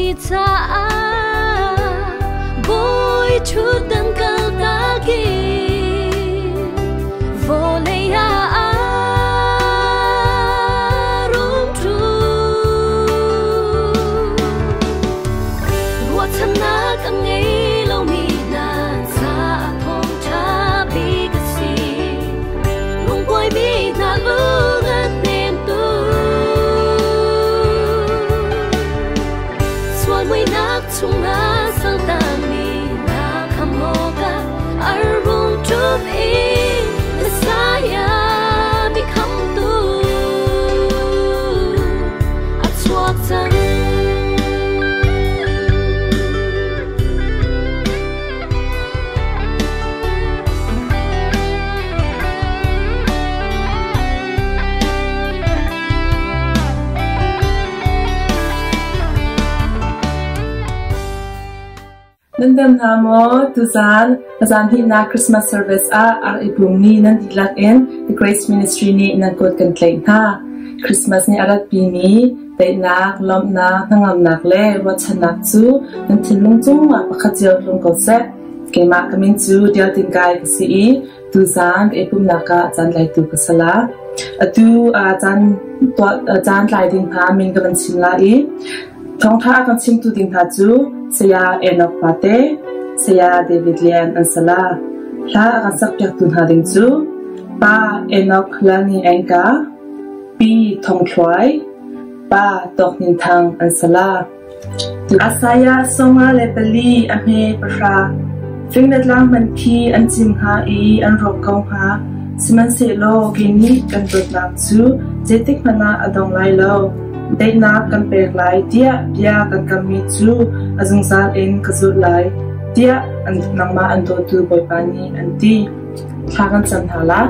Mi caah bawi ṭhutdan kaltak in vawlei ah a rung ṭum. Ruahchannak a ngei lomi hna caah thawngṭha bik a si. Lungkuaimi hna lung a hnemtu. Sual muihnak chungah saltangmi hna khamh awkah a rung ṭum i Messiah mi khamhtu a chuak cang. Nan dam hna maw? Tuzaan zan hnihnak Christmas service ah a rak i pummi nan dihlak in The Grace Ministry nih nan kut kan tlaih hna. Christmas nih a ratpimi daihnak, lawmhnak, hnangamnak le ruahchannak cu nan thinlung cungah pakhat cio tlung ko seh. Keimah ka min cu Tial Tin Kai ka si i tuzaan ka i pumhnak ah caan tlaitu ka si la. Atu caan caan tlai ding hna min ka van chim lai i thawngṭha a kan chimtu ding hna cu Saya Enoch Pate, Saya David Lian an si la. Hla a kan sakpiaktu hna ding cu Pa Enoch Lalni Engka, Pi Thong Thluai, Pa Tawk Hnin Thang an si la. Isaiah 54 a hme 10. Fing le tlang hmanh khi an cim hnga i an rawk ko hnga, sihmanhsehlaw kei nih kan dawtnak cu zeitik hmanh ah a dong lai lo. Daihnak kan pek lai tiah bia kan kammi cu a zungzal in ka zulh lai, tiah nangmah an dawtu Bawipa nih an ti. Thla kan cam hna la.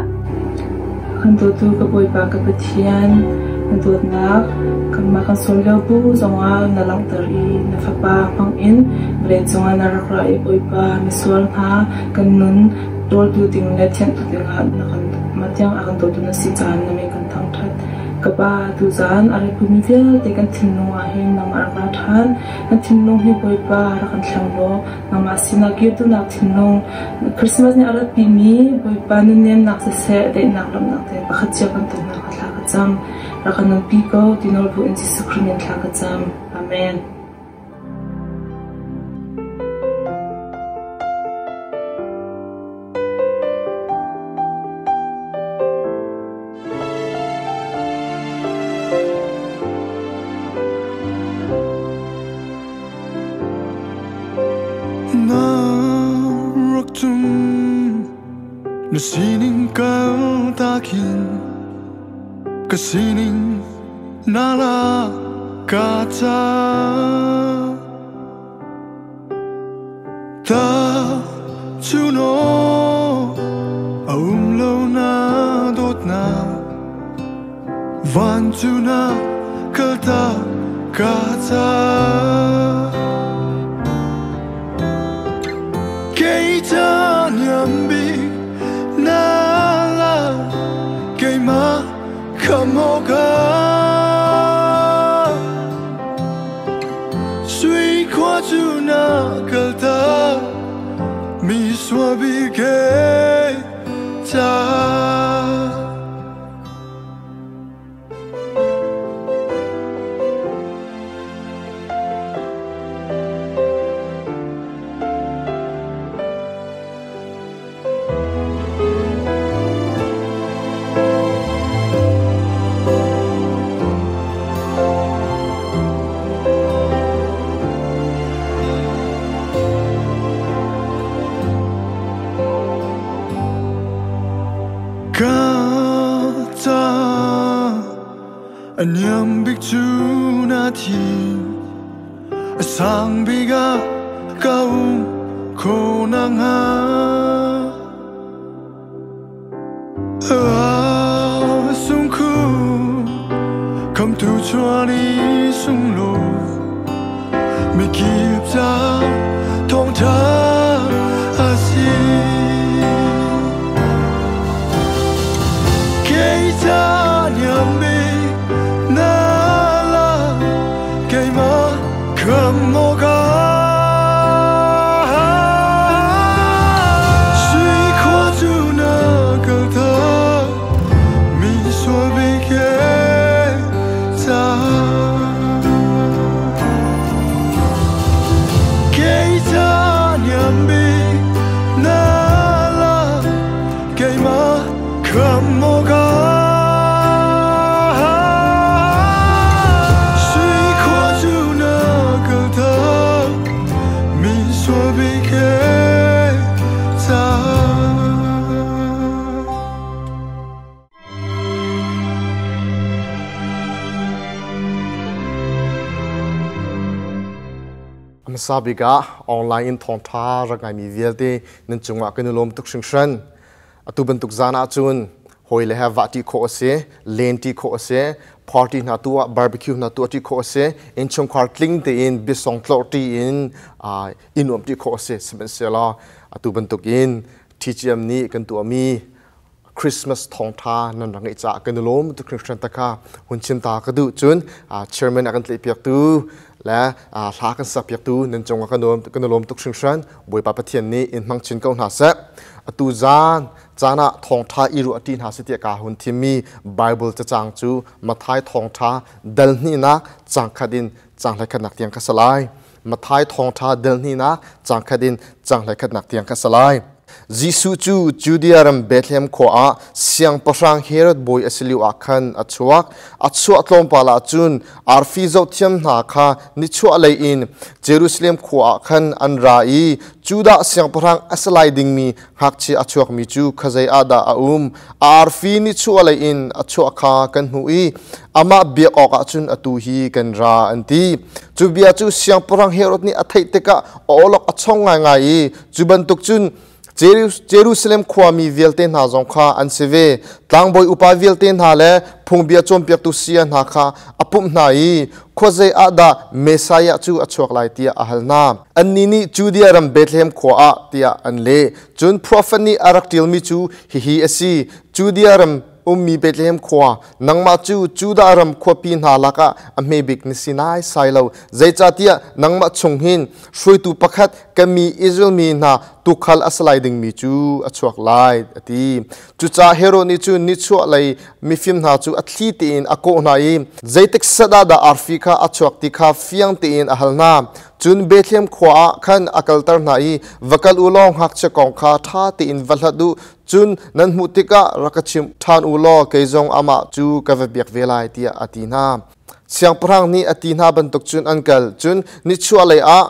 Kan dawtu ka Bawipa ka Pathian, na dawtnak kanmah kan sual lio bu zongah na langhter i na Fapa hmangin vawlei cungah na rak ra i Bawipa misual hna kan nun ṭawltu ding le thianhtu dingah na kan mah tiang a kan dawtu na si caah na min kan thangṭhat. Ka Pa, tuzaan a rat-pumi vialte kan thinlung ah hin nangmah rak ra ṭhan. Na thinlung hi Bawipa rak kan thleng law nangmah sinah kir duhnak thinlung Christmas nih a ratpimi Bawipa nunnemnak siseh, daihnak lawmhnak te pakhat cio kan ton hna kha thla ka cam. Rak kan nunpi ko ti nawl bu in Jesuh Khrih min thla ka cam. Amen. Na rak tum na sining kal takin ka sining na la ka ca ta chu no a um lo na dawt na van cu na kal ta ka ca kei ca niam bik na la keimah khamoka sui khua cu na kal ta mi sua bi ke cha. Ka ca a niam bik cu na thi a sang bik ah ka um kho na hnga a sung khu kham tu chuan i sung lo mi kip ca thawng ṭha a si kei ca niam bik na la keimah kham Khamh awkah Sui khua cu na kaltak mi sual bik he caah. Hmasa bik ah online in thawngṭha rak ngaimi vialte nan cungah kan i lawm tuk hringhran. Atu bantuk zan ahcun hawi le he vahṭi khawh a si, lenṭi khawh a si, party hna tuah, barbecue hna tuahṭi khawh a si, innchungkhar tling tein biasong tlorhṭi in i nuamhṭi khawh a si. Sihmanhsehlaw atu bantuk in TGM nih kan tuahmi Christmas thawngṭha nan rak ngeih caah kan i lawm tuk hringhran takha hun chim ta ka duh. Cun chairman a kan tlaihpiaktu le hla kan sakpiaktu nan cungah kan i lawm tuk hringhran. Bawipa Pathian nih in hmang chin ko hna seh. Atu zan caan ah thawngṭha i ruah ṭi hna sih tiah ka hun thimmi Bible cacang cu Matthai thawngṭha dal hnihnak caang khat in caang hleikhatnak tiang ka sa lai. Matthai thawngṭha dal hnihnak caang khat in caang hleikhatnak tiang ka sa lai. Jesuh cu Judea ram Bethlehem khua ah siangpahrang Herod bawi a si lio ah khan a chuak. A chuah tlawmpal ah cun arfi zohthiam hna kha nichuahlei in Jerusalem khua ah khan an ra i Judah siangpahrang a si lai dingmi ngakchia a chuakmi cu khuazei ah dah a um? Arfi nichuahlei in a chuah kha kan hmuh i amah biak awkah cun atu hi kan ra, an ti. Cu bia cu siangpahrang Herod nih a theih tikah a awlok a chong ngaingai i cu bantuk cun Jerusalem khuami vialte hna zong kha an si ve. Tlangbawi upa vialte hna le phungbia cawnpiaktu saya hna kha a pumh hna i khuazei ah dah Messiah cu a chuak lai tiah a hal hna. Annih nih Judea ram Bethlehem khua ah tiah an leh. Cun profet nih a rak ṭialmi cu hihi a si: Judea ram ummi Bethlehem khua, nangmah cu Judah ram khuapi hna lakah a hme bik na si naisai lo. Zeicahtiah nangmah chung hin hruaitu pakhat ka mi Israel mi hna tuukhal a si lai dingmi cu a chuak lai, a ti. Cucaah Herod nih cun nichuahlei mifim hna cu a thli tein a kawh hna i zeitik set ah dah arfi kha a chuak ti kha fiang tein a hal hna. Cun Bethlehem khua ah khan a kalter hna i, Va kal u law ngakchia kong kha ṭha tein va hlat u, cun nan hmuh tikah rak ka chimh ṭhan u law kei zong amah cu ka va biak ve lai, tiah a ti hna. Siangpahrang nih a ti hna bantuk cun an kal. Cun nichuahlei ah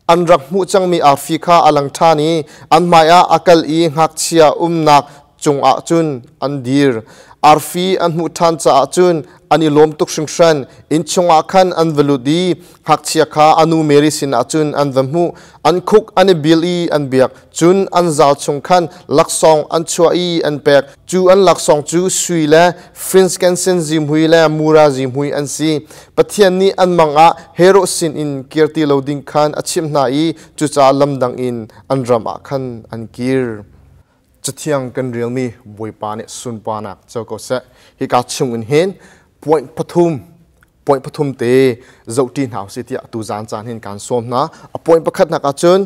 an rak hmuh cangmi arfi kha a lang ṭhan i an hmaiah a kal i ngakchia umnak cungah cun an dir. Arfi an hmuh ṭhan caah cun an i lawm tuk hringhran. Inn chungah khan an va lut i ngakchia kha a nu Mary sinah cun an va hmuh. An khuk an i bil i an biak. Cun an zal chung khan laksawng an chuah i an pek. Cu an laksawng cu sui le frankincense zihmui le mura zihmui an si. Pathian nih an mang ah Herod sinin kir ti lo ding khan a chimh hna i cucaah lamdang in an ram ah khan an kir. Cathiang kan relmi Bawipa nih sunparnak co ko seh. Hika chung in hin point pathum point pathum te zohṭi hna usih tiah tu zan caan hin kaan sawm hna. A point pakhatnak ahcun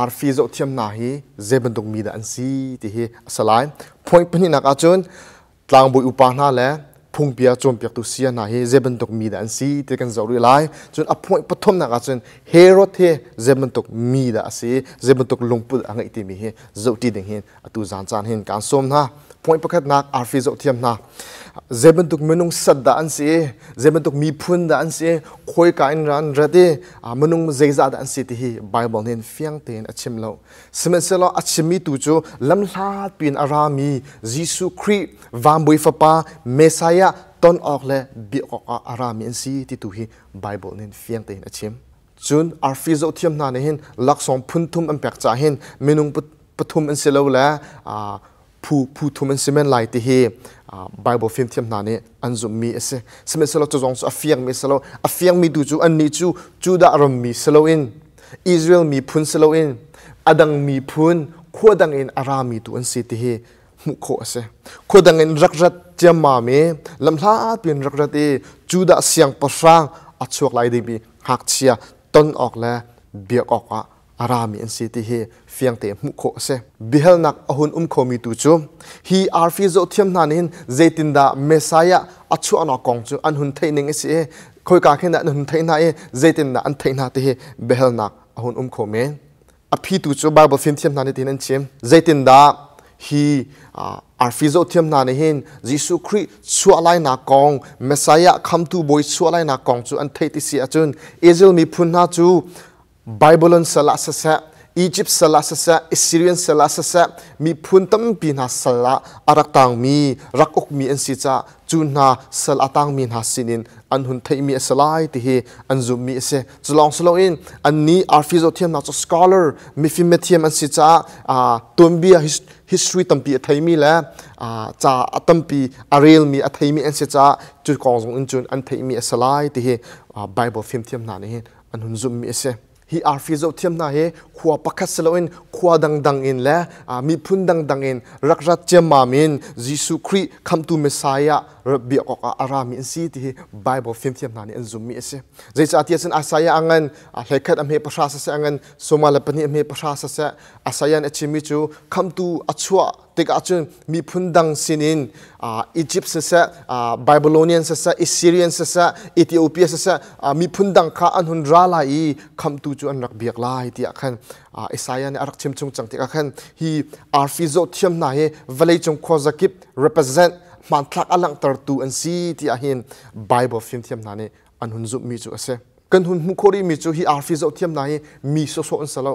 arfi zohthiam hna hi zei bantuk mi dah an si ti hi a si lai. Point pahnihnak ahcun tlangbawi upa hna le phungbia cawnpiaktu saya hna hi zei bantuk mi dah an si ti kan zoh rih lai. Cun a point pathumnak ahcun Herod hi zei bantuk mi dah a si, zei bantuk lungput a ngeih timi hi zohṭi ding hin atu zan caan hin kaan sawm hna. Point pakhatnak arfi zohthiam hna. Zei bantuk minung sat dah an si, zei bantuk miphun dah an si, khawika in ran rat i minung zeizah dah an si ti hi Bible nih fiang tein a chim lo. Sihmanhsehlaw a chimmi tu cu lamhlat piin a rami Jesuh Khrih vanbawi fapa Messiah ton awk le biak awkah a rami an si ti tu hi Bible nih fiang tein a chim. Cun arfi zohthiam hna nih hin laksawng phun thum an pek caah hin minung pathum an si lo le phu phu thum an si men lai ti hi Bible fimthiam hna nih an zumhmi a si. Sihmanhsehlaw cu zong cu a fiangmi a si lo. A fiangmi tu cu annih cu Judah rammi si loin Israel miphun si loin a dang miphun khua dang in a rami tu an si ti hi hmuh khawh a si. Khua dang in rak rat ciammam i lamhlat piin rak rat i Judah siangpahrang a chuak lai dingmi ngakchia ton awk le biak awkah a rami an si ti hi fiangte hmuh khawh a si. Biahalnak a hun um khomi tu cu hi arfi zohthiam hna nih hin zeitindah Messiah a chuahnak kong cu an hun theih ning a si i khoika khin dah an hun theih hna i zeitindah an theih hna ti hi biahalnak a hun um kho men. A phi tu cu Bible fimthiam hna nih tin an chim. Zeitindah Hi arfi zohthiam hna nih hin Jesuh Khrih chuah lainak kong, Messiah khamtu bawi chuah lainak kong cu an theih ti si ahcun Israel miphun hna cu Babylon sal ah siseh, Egypt sal ah siseh, Assyrian sal ah siseh, miphun tampi hna sal ah a rak tangmi, rak ukmi an si caah cu hna sal a tangmi hna sinin an hun theihmi a si lai ti hi an zumhmi a si. Cu lawng si loin annih arfi zohthiamnak cu scholar, mifim mithiam an si caah tuanbia history tampi a theimi le ca a tampi a relmi a theimi an si caah cu kong zong in cun an theihmi a si lai ti hi Bible fimthiam hna nih hin an hun zumhmi a si. Hi arfi zohthiam hna hi khua pakhat si loin khua dangdang in le miphun dangdang in rak rat ciammam in Jesuh Khrih khamtu Messiah biak awkah a rami an si ti hi Bible fimthiam hna nih an zumhmi a si. Zeicahtiah cun Isaiah a ngan hleikhat a hme pahra siseh a ngan sawma le pahnih a hme pahra siseh Isaiah nih a chimmi cu khamtu a chuah tikah cun miphun dang sinin Egypt siseh, Babylonian siseh, Assyrian siseh, Ethiopia siseh, miphun dang kha an hun ra lai i khamtu cu an rak biak lai tiah khan Isaiah nih a rak chim chung cang tikah khan hi arfi zohthiam hna hi vawleicung khuazakip represent hmanthlak a langhtertu an si tiah hin Bible fimthiam hna nih an hun zumhmi cu a si. Kan hun hmuh khawh rihmi cu hi arfi zohthiam hna hi mi sawsawh an si lo.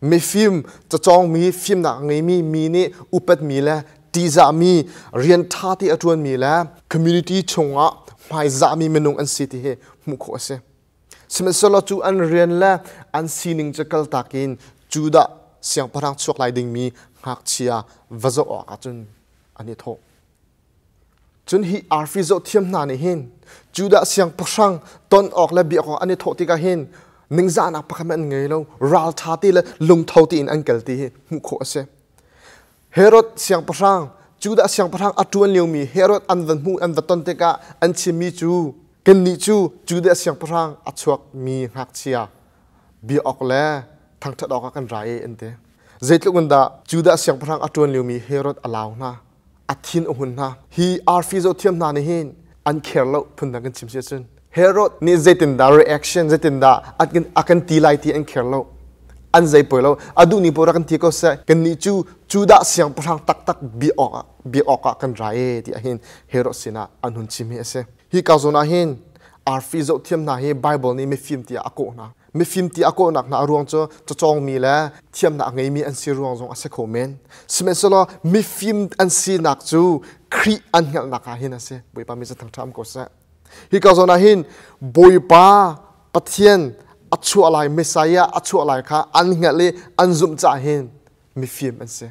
Mifim cacawngmi fimnak a ngeimi mi nih upatmi le ṭihzahmi rian ṭha te a ṭuanmi le community chungah hmaizahmi minung an si ti hi hmuh khawh a si. Sihmanhsehlaw cu an rian le an sining cu kaltak in Judah siangpahrang chuak lai dingmi ngakchia va zoh awkah cun an i thawh. Cun hi arfi zohthiam hna nih hin Judah siangpahrang ton awk le biak awk an i thawh tikah hin ningzahnak pakhat an ngei lo, ralṭha te le lungtho tein an kal ti hi hmuh khawh a si. Herod siangpahrang, Judah siangpahrang a ṭuan liomi Herod an van hmuh an va ton tikah an chimmi cu kannih cu Judah siangpahrang a chuakmi ngakchia bia awk le thangṭhat awkah kan ra e an ti. Zeitluk in dah Judah siangpahrang a ṭuan liomi Herod a lau hna. A thin a hun hna. Hi arfi zohthiam hna nih hin an care lo phundang kan chim si ahcun Herod nih zeitindah reaction zeitindah a kan ti lai ti an care lo. An zei poi lo. A duh ni paoh kan ti ko seh. Kannih cu Judah siangpahrang taktak bia awk bia awkah kan ra e ti ahhin Herod sinah an hun chim hi a si. Hi ka zawn ah hin arfi zohthiam hna hi Bible nih mifim tiah a kawh hna. Mifim ti a kawhnak hna a ruang cu cacawngmi le thiamnak a ngeimi an si ruang zong a si kho men. Sihmanhsehlaw mifim an sinak cu Khrih an hngalhnak ah hin a si. Bawipa mi cu thangṭha ko seh. Hi ka zawn ah hin Bawipa Pathian a chuah lai Messiah a chuah lai kha an hngalh i an zumh caah hin mifim an si.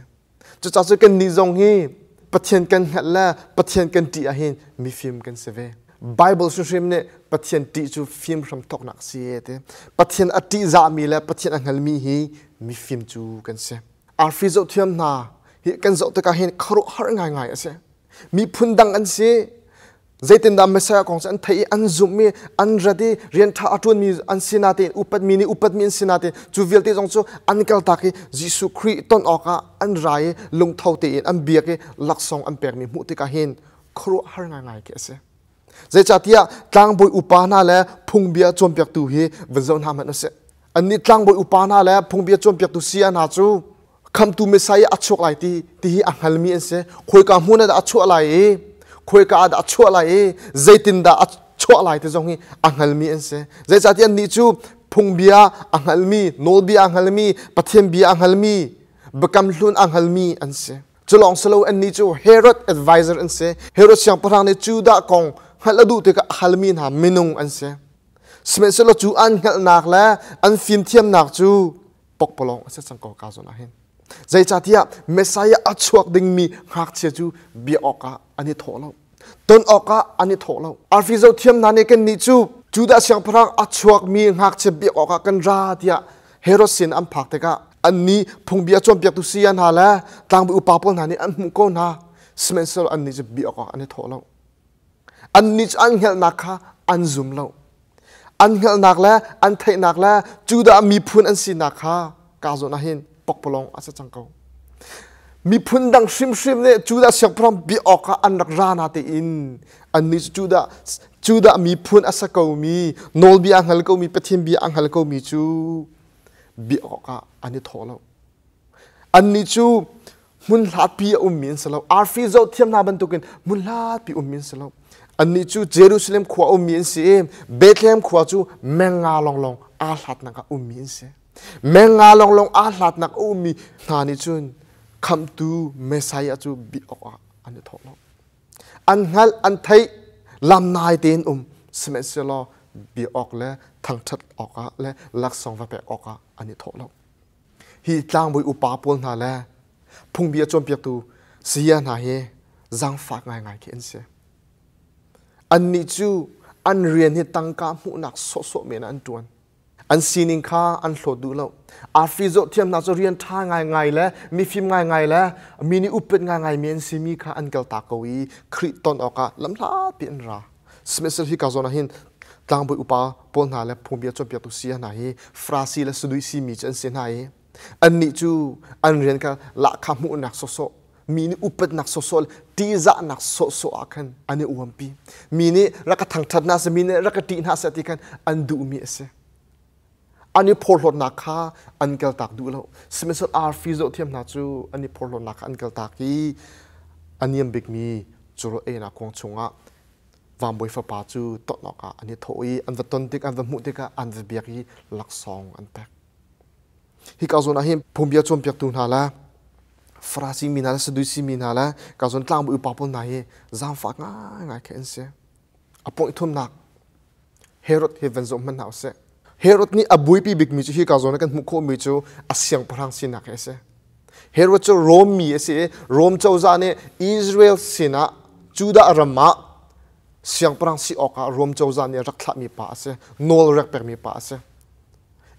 Cucaah cu kannih zong hi Pathian kan hngalh le Pathian kan ṭih ahhin mifim kan si ve. Bible hrimhrim nih Pathian ṭih cu fim hramthawknak a si a ti. Pathian a ṭihzahmi le Pathian a hngalmi hi mifim cu kan si. Arfi zohthiam hna hi kan zoh tikah hin khuaruahhar ngaingai a si. Miphun dang an si. Zeitindah Messiah kong cu an theih i an zumh i an rat i rian ṭha a ṭuanmi an si natein upatmi nih upatmi an si natein cu vialte zong cu an kaltak i Jesuh Khrih ton awkah an ra i lungtho tein an biak i laksawng an pekmi hmuh tikah hin khuaruahhar ngaingai khi a si. Zeicahtiah tlangbawi upa hna le phungbia cawnpiaktu hi van zoh hna hmanh u sih. Annih tlangbawi upa hna le phungbia cawnpiaktu saya hna cu khamtu Messiah a chuak lai ti ti hi a hngalmi an si. Khawika hmun ah dah a chuah lai i khawika ah dah a chuah lai i zeitindah a chuah lai ti zong hi a hngalmi an si. Zeicahtiah annih cu phungbia a hngalmi, nawlbia a hngalmi, Pathian bia a hngalmi, biakam hlun a hngalmi an si. Cu lawng si lo annih cu Herod advisor an si. Herod siangpahrang nih Judah kong hngalh a duh tikah a halmi hna minung an si. Sihmanhsehlaw cu an hngalhnak le an fimthiamnak cu pokpalawng a si cang ko ka zawn ah hin. Zeicahtiah Messiah a chuak dingmi ngakchia cu bia awkah an i thawh lo. Ton awkah an i thawh lo. Arfi zohthiam hna nih kannih cu Judah siangpahrang a chuakmi ngakchia biak awkah kan ra tiah Herod sin an phak tikah annih phungbia cawnpiaktu saya hna le tlangbawi upa pawl hna nih an hmuh ko hna. Sihmanhsehlaw annih cu biak awkah an i thawh lo. Annih cu an hngalhnak kha an zum lo. An hngalhnak le an theihnak le Judah miphun an sinak kha ka zawn ah hin pokpalawng a si cang ko. Miphun dang hrimhrim nih Judah siangpahrang bia awkah an rak ra na tein annih cu Judah Judah miphun a si komi nawlbia a hngal komi Pathian bia a hngal komi cu bia awkah an i thawh lo. Annih cu Hmun hlatpi a ummi an si lo. Arfi zoh thiam hna bantukin hmun hlatpi ummi an si lo. Annih cu Jerusalem khua ummi an si i Bethlehem khua cu menga lawnglawng aa hlatnak ah ummi an si. Menga lawnglawng aa hlatnak a ummi hna nih cun khamhtu Messiah cu bih awkah an i thawh lo. An hngalh, an theih, lamnai tein um sihmanhsehlaw bia awk le thangṭhat awkah le laksawng va pek awkah an i thawh lo. Hi tlangbawi upa pawl hna le phungbia cawnpiaktu saya hna hi zaangfak ngaingai khi an si. Annih cu an rian hi tangka hmuhnak sawhsawh men ah an ṭuan. An sining kha an hlawt duh lo. Arfi zohthiam hna cu rian ṭha ngaingai le mifim ngaingai le mi nih upat ngaingai mi an simi kha an kaltak ko i Khrih ton awkah lamhlatpi an ra. Sihmanhsehlaw hika zawn ah hin tlangbawi upa pawl hna le phungbia cawnpiaktu saya hna hi Farasi le Sadusi mi cu an si hna i annih cu an rian kha lahkhah hmuhnak sawhsawh, mi nih upatnak sawhsawh le ṭihzahnak sawhsawh ah khan an i uampi. Mi nih rak ka thangṭhat hna seh, mi nih rak ka ṭih hna seh ti khan an duhmi a si. An i phorhlawtnak kha an kaltak duh lo. Sihmanhsehlaw arfi zohthiam hna cu an i phorhlawtnak kha an kaltak i a niam bikmi curawl einak kuang chungah vanbawi fapa cu ton awkah an i thawh i an va ton tik an va hmuh tikah an va biak i laksawng an pek. Hika zawn ah hin phungbia cawnpiaktu hna le Farasi mi hna le Sadusi mi hna le ka zawn tlangbawi upa pawl hna hi zaangfak ngaingai khi an si. A point thumnak Herod hi van zoh hmanh hna usih. Herod nih a buaipi bikmi cu hika zawn ah kan hmuh khawhmi cu a siangpahrang sinak hi a si. Herod cu Rom mi a si i Rom cozah nih Israel sinah Judah ram ah siangpahrang si awkah Rom cozah nih rak thlahmi pa a si, nawl rak pekmi pa a si.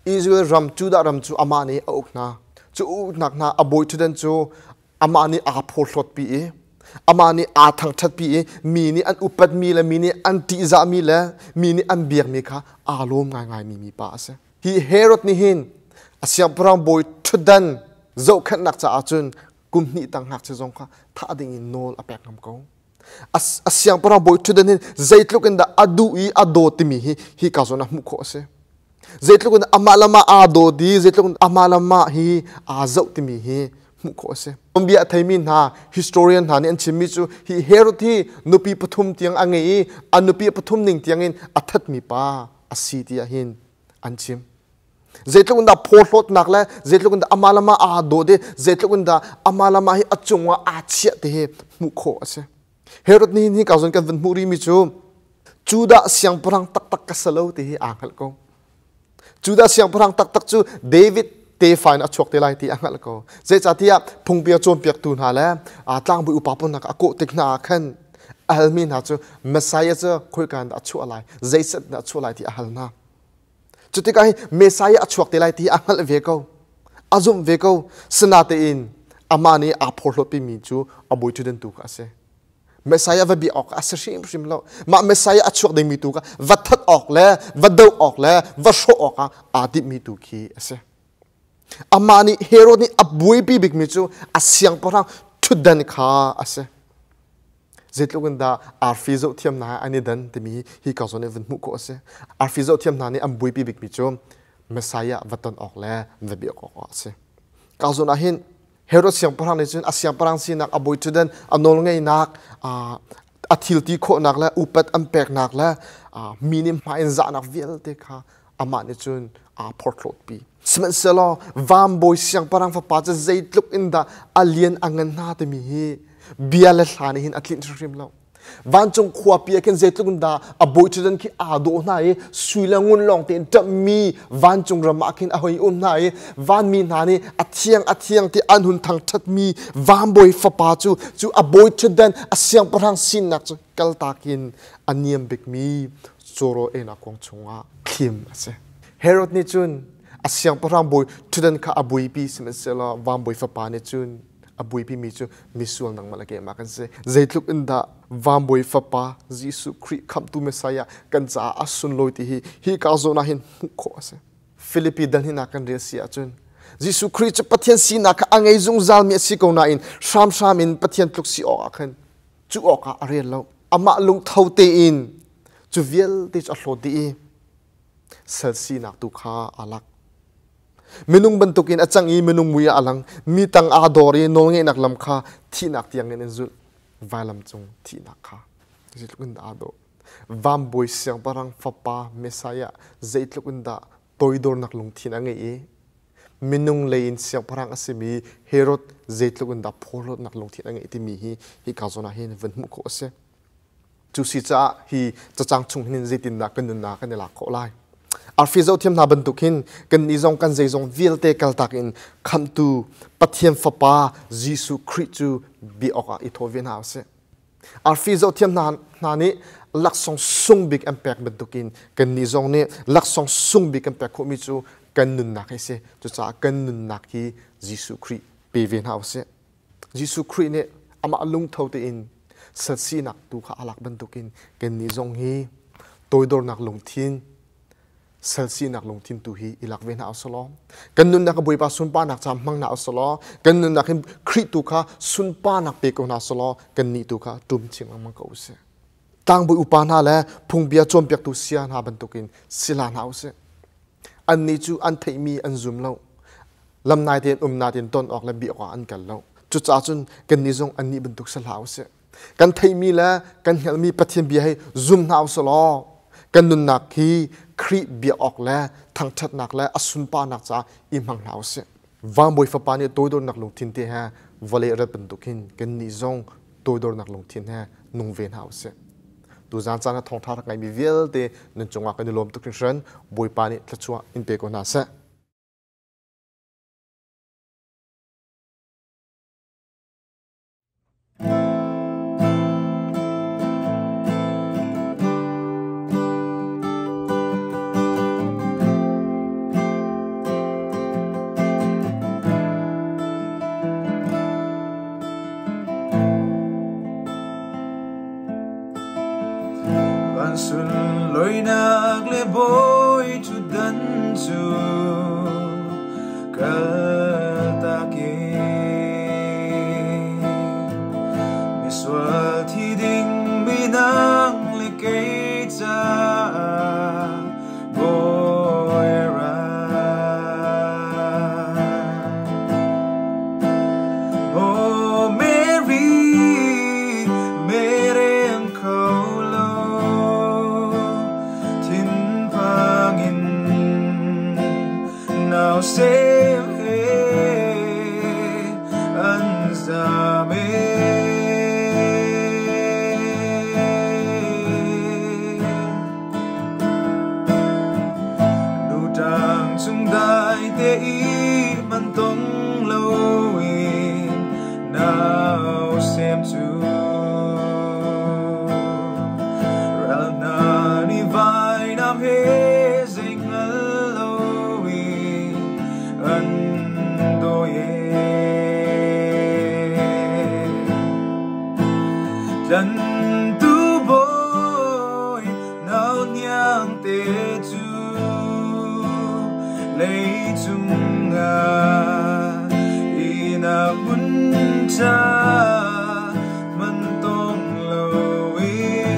Israel ram, Judah ram cu amah nih a uk hna. Cu uknak hna a bawi ṭhutdan cu amah nih aa phorhlawtpi i amah nih aa thangṭhatpi i mi nih an upatmi le mi nih an ṭihzahmi le mi nih an biakmi kha aa lawm ngaingaimi mipa a si. Hi Herod nih hin a siangpahrang bawi ṭhutdan zohkhenhnak caah cun kum hnih tang ngakchia zong kha thah ding in nawl a pek ngam ko. A siangpahrang bawi ṭhutdan hin zeitluk in dah a duh i a dawt timi hi hi ka zawn ah hmuh khawh a si. Zeitluk in amah le amah aa dawt i zeitluk in amah le amah hi aa zoh timi hi hmuh khawh a si. Bia a theimi hna historian hna nih an chimmi cu hi Herod hi nupi pathum tiang a ngei i a nupi pathum ning tiangin a thatmi pa a si tiah hin an chim. Zeitluk in dah phawhlawtnak le zeitluk in dah amah le amah aa dawt i zeitluk in dah amah le amah hi a cungah aa chiah ti hi hmuh khawh a si. Herod nih hi ka zawn kan van hmuh rihmi cu Judah siangpahrang taktak ka si lo ti hi aa hngalh ko. Judah siangpahrang taktak cu David tefa in a chuak te lai ti a hngalh ko. Zeicahtiah phungbia cawnpiaktu hna le tlangbawi upa pawl hna a kawh tik hna ah khan a halmi hna cu Messiah cu khoika in dah a chuah lai, zeiset dah a chuah lai ti a hal hna. Cutikah hi Messiah a chuak te lai ti a hngalh ve ko. A zumh ve ko. Sinatein amah nih aa phorhlawtpimi cu a bawi ṭhutdan tu kha a si. Messiah va biak awk a si hrimhrim lo. Mah Messiah a chuak dingmi tu kha va that awk le va doh awk le va hrawh awkah aa timhmi tu khi a si. Amah nih Herod nih a buaipi bikmi cu a siangpahrang ṭhutdan kha a si. Zeitluk in dah arfi zohthiam hna an i dan timi hi ka zawn in van hmuh khawh a si. Arfi zohthiam hna nih an buaipi bikmi cu Messiah va ton awk le va biak awk a si. Ka zawn ah hin Herod siangpahrang nih cun a siangpahrang sinak, a bawi ṭhutdan, a nawlngeihnak, a thilti khawhnak le upat an peknak le mi nih hmai in zahnak vialte kha amah nih cun aa phorhlawtpi. Sihmanhsehlaw vanbawi siangpahrang fapa cu zeitluk in dah a lian a ngan hna timi hi bia le hla nih hin a tlinh hrimhrim lo. Vancung khuapi ah khin zeitluk in dah a bawi ṭhutdan khi aa dawh hna i sui le ngun lawng tein ṭamhmi vancung ram ah khin a hoi um hna i vanmi hna nih a thiang a thiang ti an hun thangṭhatmi vanbawi fapa cu cu a bawi ṭhutdan a siangpahrang sinak cu kaltak in a niam bikmi cawrawl einak kuang chungah thlim a si. Herod nih cun a siangpahrang bawi ṭhutdan kha a buaipi sihmanhsehlaw vanbawi fapa nih cun a buaipimi cu misual nangmah le keimah kan si. Zeitluk in dah vanbawi fapa Jesuh Khrih khamhtu Messiah kan caah a sunlawi ti hi hi ka zawn ah hin hmuh khawh a si. Filipi dal hinak kan rel si ahcun Jesuh Khrih cu Pathian sinak kha a ngei zungzalmi a si ko nain hramhram in Pathian tluk si awkah khan cu awkah a rel lo. Amah lungtho tein cu vialte cu a hlawt dih i sal sinak tu kha aa lak. Minung bantukin a cang i minung mui ah a lang. Mi tang aa dor i nawlngeihnak lam kha thihnak tiangin an zulh. Vailam cung thihnak kha zeitluk in dah aa dawh. Vanbawi siangpahrang fapa Messiah zeitluk in dah toidornak lungthin a ngeih i minung lei in siangpahrang a simi Herod zeitluk in dah phorhlawtnak lungthin a ngeih timi hi hika zawn ah hin van hmuh khawh a si. Cu si caah hi cacang chung hin zeitindah kan nunnak kan i lak khawh lai. Arfi zohthiam hna bantuk hin kan nih zong kan zeizong vialte kaltak in khamhtu Pathian Fapa Jesuh Khrih cu bia awkah i thawh ve hna usih. Arfi zohthiam hna nih laksawng sung bik an pek bantukin kannih zong nih laksawng sung bik kan pek khawhmi cu kan nunnak hi si. Cucaah kan nunnak hi Jesuh Khrih pe ve hna usih. Jesuh Khrih nih amah lungtho tein salsinak tu kha a lak bantukin kannih zong hi toidornak lungthin salsinak lungthin tu hi i lak ve hna usih law kan nunnak a Bawipa sunparnak ca hmang hna usih law kan nunnak hin Khrih tu kha sunparnak pe ko hna usih law kannih tu kha tum chin lengmang ko usih. Tlangbawi upa hna le phungbia cawnpiaktu sia hna bantukin sila hna usih. Annih cu an theihmi an zum lo. Lamnai tein um natin ton awk le bia awkah an kal lo. Cucaah cun kannih zong annih bantuk si hlah usih. Kan theihmi le kan hngalhmi Pathian bia hi zum hna usih law kan nunnak hi Khrih bia awk le thangṭhatnak le a sunparnak caah i hmang hna usih. Vangbawi Fapa nih toidornak lungthin te he vawlei rat bantuk hin kannih zong toidornak lungthin he nung ve hna usih. Tuzaan caan ah thawngṭha rak ngaimi vialte nan cungah kan i lawm tuk hringhran. Bawipa nih thluachuah in pe ko hna seh. Van sunlawinak le bawi ṭhutdan cu kaltak in misual thi ding mi nang le kei caah bawi a ra. Oh Mary, mereng kho lo, thinphang in nau sem he an zam e. Lutang chung dai te i man tong loin nau sem cu ral hna nih vainam he zei hngal loin an dawi e. Tlantu bawi nau hniang te cu leicung ah ihnak hmun ṭha man tong loin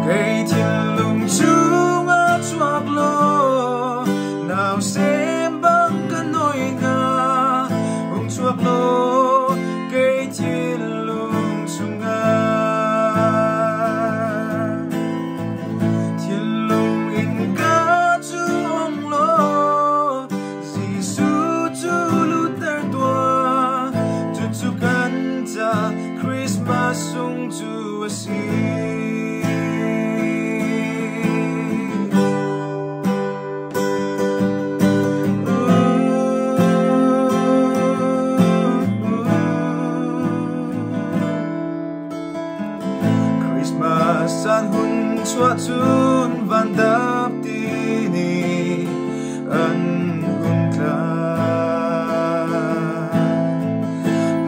kei thinlung chungah chuak law nau sem bang ka noi hnga hung chuak law kei thinlung chungah thinlung in ka cu ong law Jesuh cu lutter tuah cucu kan ca Christmas sung cu a si. Christmas caan hun chuah cun van dap ti ni an hun tla.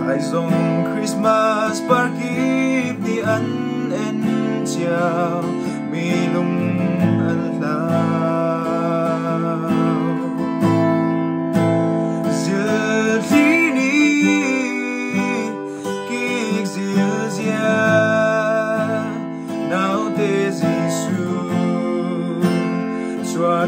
Haizong Christmas par kip nih an en cio mi lung an hlau. Zilthli nih kik zilzia naute Jesuh chuah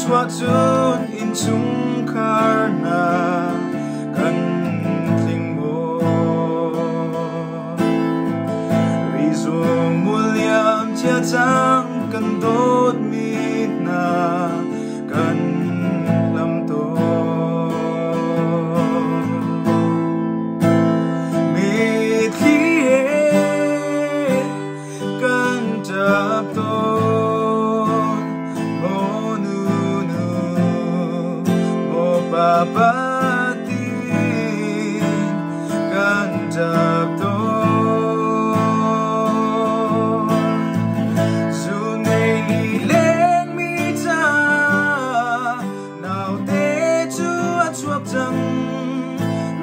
chuah cun innchungkhar hna kan tling maw? Rizung muliam cia cang kan dawtmi hna kan hlam tawn. Mitthli he kan ṭap tawn. Maw nunu, maw papa tiin kan ṭap tawn. Zunei lilengmi ca naute cu a chuak cang.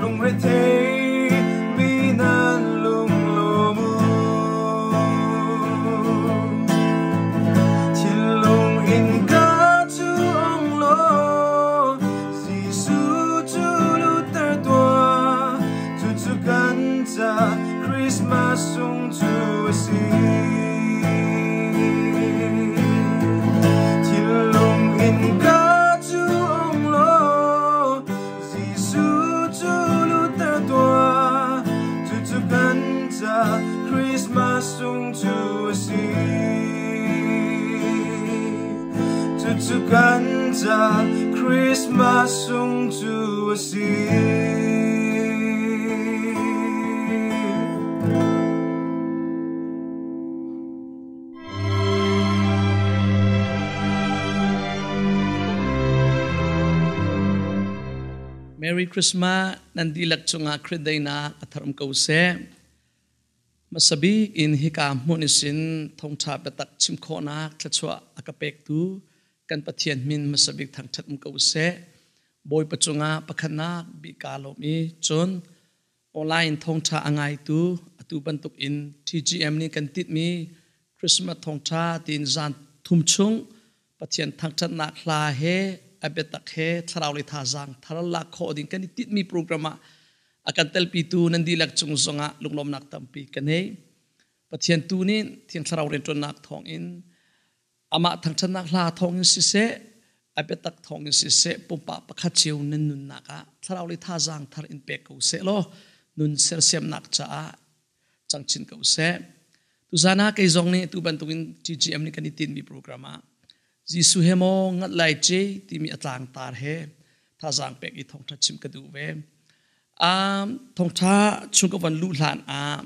Lungrethei mi nan lunglawm u. Thinlung innka cu ong law Jesuh cu lutter tuah. Cucu kan ca Christmas sung cu a si. Thinlung innka cu ong law Jesuh cu lutter tuah. Cucu kan ca Christmas sung cu a si. Cucu kan ca Christmas sung cu a si. Merry Christmas nan dihlak cungah Khrih daihnak a tharum ko seh. Hmasabik in hika hmun isin thawngṭha biatak chim khawhnak thluachuah a ka pektu kan Pathian min hmasabik thangṭhat um ko seh. Bawipa cungah pakhatnak bik kaa lawm i cun online thawngṭha a ngaitu atu bantuk in TGM nih kan titmi Christmas thawngṭha tiin zan thum chung Pathian thangṭhatnak hla he a biatak he thlarau le thazaang thar lak khawh ding kan i tinhmi program ah a kan telpitu nan dihlak cung zongah lunglawmnak tampi ka nei. Pathian tu nih Thiang Thlarau rianṭuannak thawngin amah thangṭhatnak hla thawngin siseh a biatak thawngin siseh pumpak pakhat cio nan nunnak ah thlarau le thazaang thar in pek ko seh law nun sersiamnak caah cang chin ko seh. Tuzan ah kei zong nih tu bantukin TGM nih kan i tinmi program ah Jesuh he maw ngat lai ce timi a tlangtar he thazaang pek i thawngṭha chim ka duh ve. Thawngṭha chung ka van luh hlan ah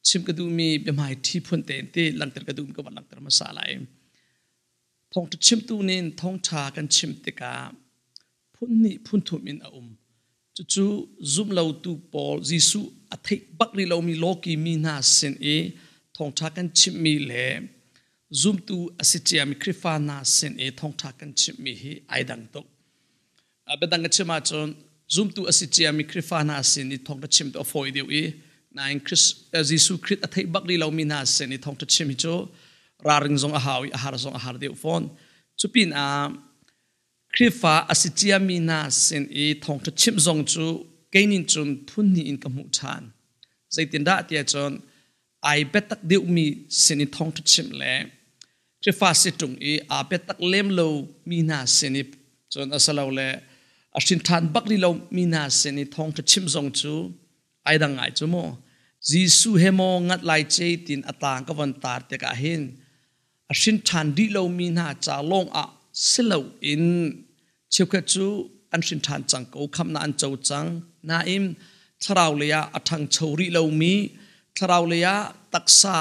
chim ka duhmi biahmai ṭhi phun tein ti langhter ka duhmi ka van langhter hmasa lai. Thawngṭha chimtu nih thawngṭha kan chim tikah phun hnih phun thum in a um. Cucu zumlotu pawl Jesuh a theih bak rih lomi lawki mi hna sin i thawngṭha kan chimhmi le zumtu a si ciami Khrihfa hna sin i thawngṭha kan chimhmi hi ai dang tuk. Biadang ka chim ahcun zumtu a si ciami Khrihfa hna sin i thawngṭha chim tu a fawi deuh i nain Jesuh Khrist a theih bak rih lomi hna sin i thawngṭha chim hi cu ralring zong a hau i a har zong a har deuh fawn. Cupin ah Khrihfa a si ciami hna sin i thawngṭha chimh zong cu kei nih cun phun hnih in ka hmuh ṭhan. Zeitindah tiah cun ai biatak deuhmi sin i thawngṭha chimh le Khrihfa si ṭung i aa biatak lem lomi hna sin i cun asilole a hrin ṭhan bak rih lomi hna sin i thawngṭha chimh zong cu ai dang ngai cu mu. Jesuh he maw ngat lai ce tin a tang ka von tar tikah hin a hrin ṭhan rih lomi hna ca lawngah si loin cheukhat cu an hrin ṭhan cang ko, khamhnak an co cang. Nain thlarau lei ah a ṭhangcho rih lomi, thlarau lei ah taksa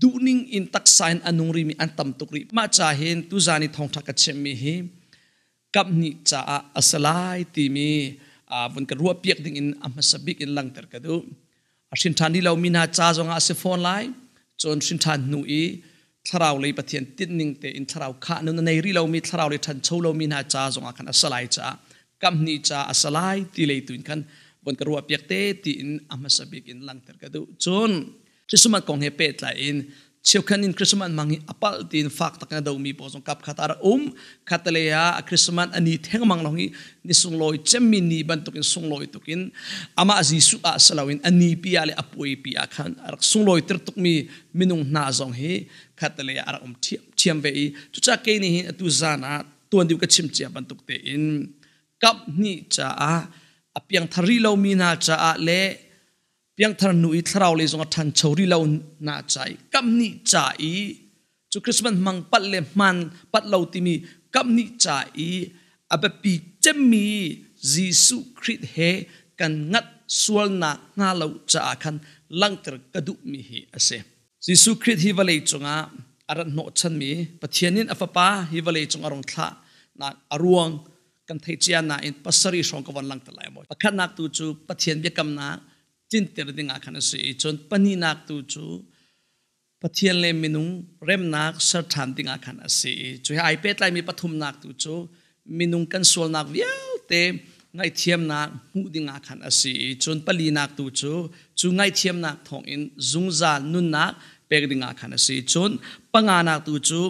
duhning in taksa in a nung rihmi an tam tuk rih. Mah ca hin tuzan i thawngṭha ka chimmi hi kaphnih caah a si lai timi vun ka ruahpiak ding in a hmasa bik in langhter ka duh. A hrin ṭhan rih lomi hna ca zongah a si fawn lai. Cun hrin ṭhan hnu i thlarau lei Pathian tinhning tein thlarau khah nun a nei rih lomi thlarau lei ṭhancho lomi hna ca zongah khan a si lai caah kaphnih ca a si lai ti lei tu in khan vun ka ruahpiak te tiin a hmasa bik in langhter ka duh. Cun Christmas kong he pehtlai in cheukhat in Christmas mang hi apal tiin fak tak in a domi pawl zong kap khat ah rak um khatalei ah Christmas ani theng mang long hi ni sunglawi cemmi ni bantuk in sunglawi tukin amah Jesuh ah saloin ani pi ah le apuai pi ah khan rak sunglawi tir tukmi minung hna zong hi khatalei ah rak um thiam thiam ve i cucaah kei nih hin atu zan ah Tuan deuh ka chim cia bantuk tein kap hnih caah a piangthar rih lomi hna caah le piangthar hnu i thlarau lei zong a ṭhancho rih lo hna ca i kap hnih ca i cu Christmas hmang palh le hmaan palh lo timi kap hnih ca i a biapi cemmi Jesuh Khrih he kan ngat sualnak hnga lo caah khan langhter ka duhmi hi a si. Jesuh Khrih hi vawlei cungah a rat hnawhchanmi Pathian in a fapa hi vawlei cung a rung thlah nak a ruang kan theih cia nain pasarih hrawng ka von langhter lai maw. Pakhatnak tu cu Pathian biakamnak tlinter ding ah khan a si i cun pahnihnak tu cu Pathian le minung remnak ser ṭhan ding ah khan a si i cu he ai pehtlaimi pathumnak tu cu minung kan sualnak vialte ngaihthiamnak hmuh ding ah khan a si i cun palinak tu cu cu ngaihthiamnak thawngin zungzal nunnak pek ding ah khan a si. Cun panganak tu cu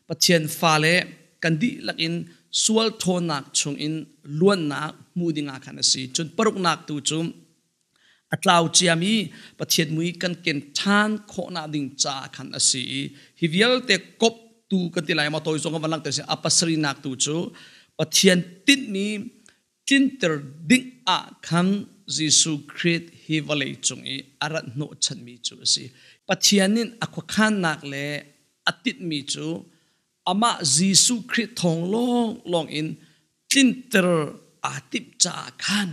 Pathian fale kan dihlak in sual ṭhawnnak chungin luannak hmuh ding ah khan a si. Cun paruknak tu cu a tlau ciami Pathian mui kan ken ṭhan khawhnak ding caah khan a si i hi vialte kop tu kan ti lai ma toi zong kan langhter si a pasarihnak tu cu Pathian tinhmi tlinter ding ah khan Jesuh Khrih hi vawlei cung i a rat hnawhchanmi cu a si. Pathian in a khuakhannak le a tinhmi cu amah Jesuh Khrih thawng lawnglawng in tlinter aa timh caah khan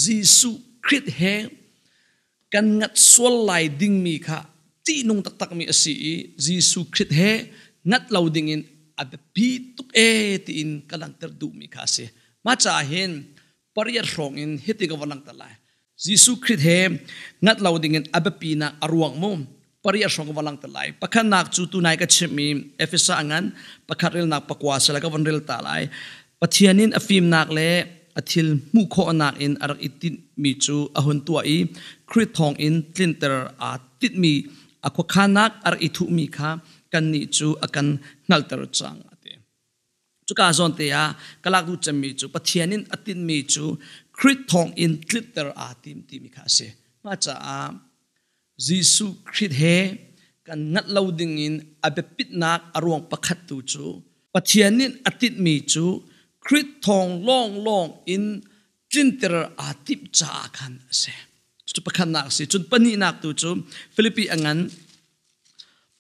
Jesuh Khrih he kan ngat sual lai dingmi kha ṭihnung taktakmi a si i Jesuh Khrih he ngat lo dingin a biapi tuk ee tiin ka langhter duhmi kha a si. Mah caah hin pariat hrawng in hiti ka von langhter lai. Jesuh Khrih he ngat lo dingin a biapinak a ruang mu pariat hrawng ka von langhter lai. Pakhatnak cu tunai ka chimhmi Efesa ngan pakhat relnak pakua sala ka von rel ta lai. Pathian in a fimnak le a thil hmuh khawhnak in a rak i tinhmi cu a hun tuah i Khrih thawng in tlinter aa tinhmi a khuakhannak a rak i thuhmi kha kannih cu a kan hngalhter cang a ti. Cuka zawn te ah ka lak duh cemmi cu Pathian in a tinhmi cu Khrih thawng in tlinter aa tim timi kha a si. Mah caah Jesuh Khrih he kan ngat lo ding in a biapitnak a ruang pakhat tu cu Pathian nih a tinhmi cu Khrih thawng lawnglawng in tlinter aa timh caah khan a si. Cucu pakhatnak a si. Cun pahnihnak tu cu Filipi a ngan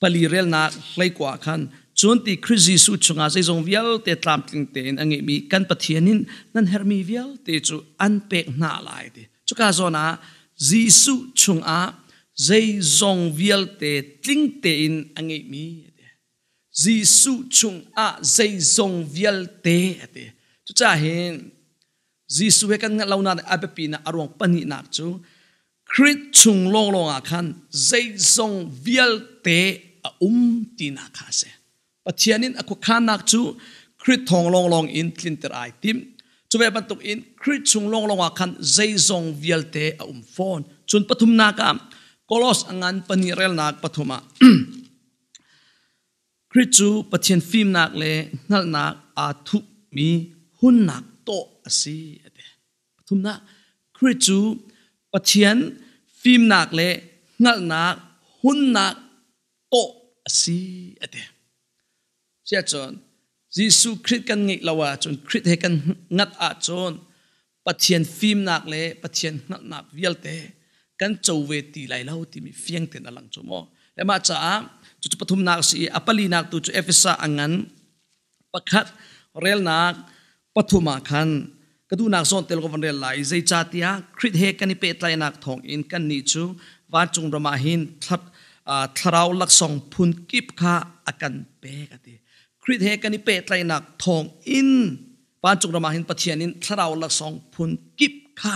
pali relnak hleikua khan cun ti Khrih Jesuh chungah zeizong vialte tlamtling tein a ngeihmi kan Pathian in nan herhmi vialte cu an pek hna lai ti. Cuka zawn ah Jesuh chungah zeizong vialte tling tein a ngeihmi a ti. Jesuh chungah zeizong vialte a ti. Cucaah hin Jesuh he kan ngeih lonak a biapi nak a ruang pahnihnak cu Khrih chung lawnglawng ah khan zeizong vialte a um tinak kha a si. Pathian in a khuakhannak cu Khrih thawng lawnglawng in tlinter ai tim. Cu ve bantuk in Khrih chung lawnglawng ah khan zeizong vialte a um fawn. Cun pathumnak ah Kolos a ngan pahnih relnak pathum ah Khrih cu Pathian fimnak le hngalhnak aa thuhmi hunnak tawh a si a ti. Pathumnak, Khrih cu Pathian fimnak le hngalhnak hunnak tawh a si a ti. Siahcun Jesuh Khrih kan ngeih lo ahcun Khrih he kan ngat ahcun Pathian fimnak le Pathian hngalhnak vialte kan co ve ti lai lo timi fiang tein a lang cu maw. Le mah caah cucu pathumnak a si i a palinak tu cu Efesa a ngan pakhat relnak pathum ah khan ka duhnak zawn tel ka van rel lai zeicahtiah Khrih he kan i pehtlaihnak thawngin kannih cu vancung ram ah hin thlarau laksawng phun kip kha a kan pek a ti. Khrih he kan i pehtlaihnak thawngin vancung ram ah hin Pathian in thlarau laksawng phun kip kha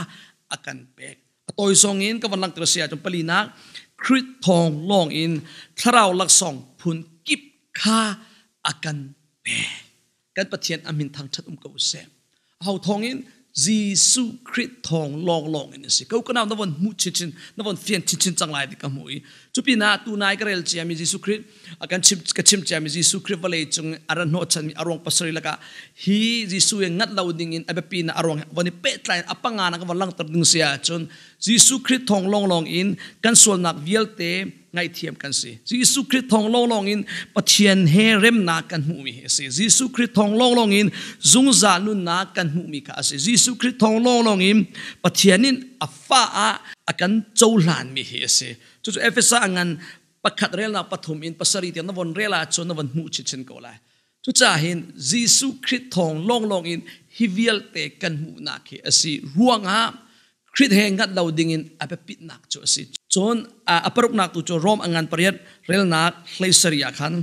a kan pek. A tawi zong in ka van langhter si ahcun palinak Khrih thawng lawng in thlarau laksawng phun kip kha a kan pek. Kan Pathian a min thangṭhat um ko seh. Aho thawng in Jesuh Khrih thawng lawnglawng in a si. Ko kanau na von hmuh chinchin, na von fian chinchin cang lai ti ka hmuh i cupinah tunai ka rel ciami Jesuh Khrih kan chim ka chim ciami Jesuh Khrih vawlei cung a ra hnawhchanmi a ruang pasarih lakah hi Jesuh i ngat lo ding in a biapi na a ruang von i pehtlai a panga na ka von langhter ding si ahcun Jesuh Khrih thawng lawnglawng in kan sualnak vialte Ngaihthiam kan si. Jesuh Khrih thawng lawnglawng in Pathian he remnak kan hmuhmi hi a si. Jesuh Khrih thawng lawnglawng in zungzal nunnak kan hmuhmi kha a si. Jesuh Khrih thawng lawnglawng in Pathian in a fa ah a kan cohlanmi hi a si. Cucu Efesa ngan pakhat relnak pathum in pasarih tiang na von rel ahcun na von hmuh chinchin ko lai. Cucaah hin Jesuh Khrih thawng lawnglawng in hi vialte kan hmuhnak hi a si ruangah Khrih he ngat lo dingin a biapitnak cu a si. Cun a paruknak tu cu Rom a ngan pariat relnak hleisari ah khan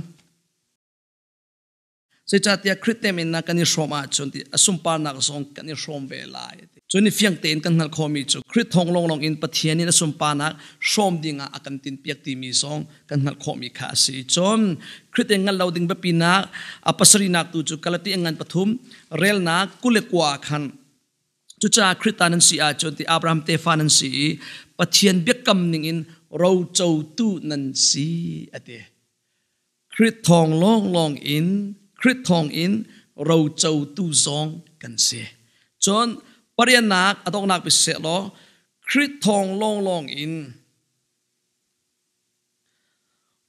zeicahtiah Khrih teminnak kan i hrawm ahcun ti a sunparnak zong kan i hrawm ve lai. Cun i fiang tein kan hngalh khawhmi cu Khrih thawng lawnglawng in Pathian in a sunparnak hrawm dingah a kan tinpiak timi zong kan hngalh khawhmi kha a si. Cun Khrih te ngal lo ding biapinak a pasarihnak tu cu Galati a ngan pathum relnak 29 ah khan cucaah Khrih ta nan si ahcun ti Abraham tefa nan si i Pathian biakam ningin rocotu nan si a ti. Khrih thawng lawnglawng in Khrih thawng in rocotu zong kan si. Cun pariannak a donghnak bi seh law Khrih thawng lawnglawng in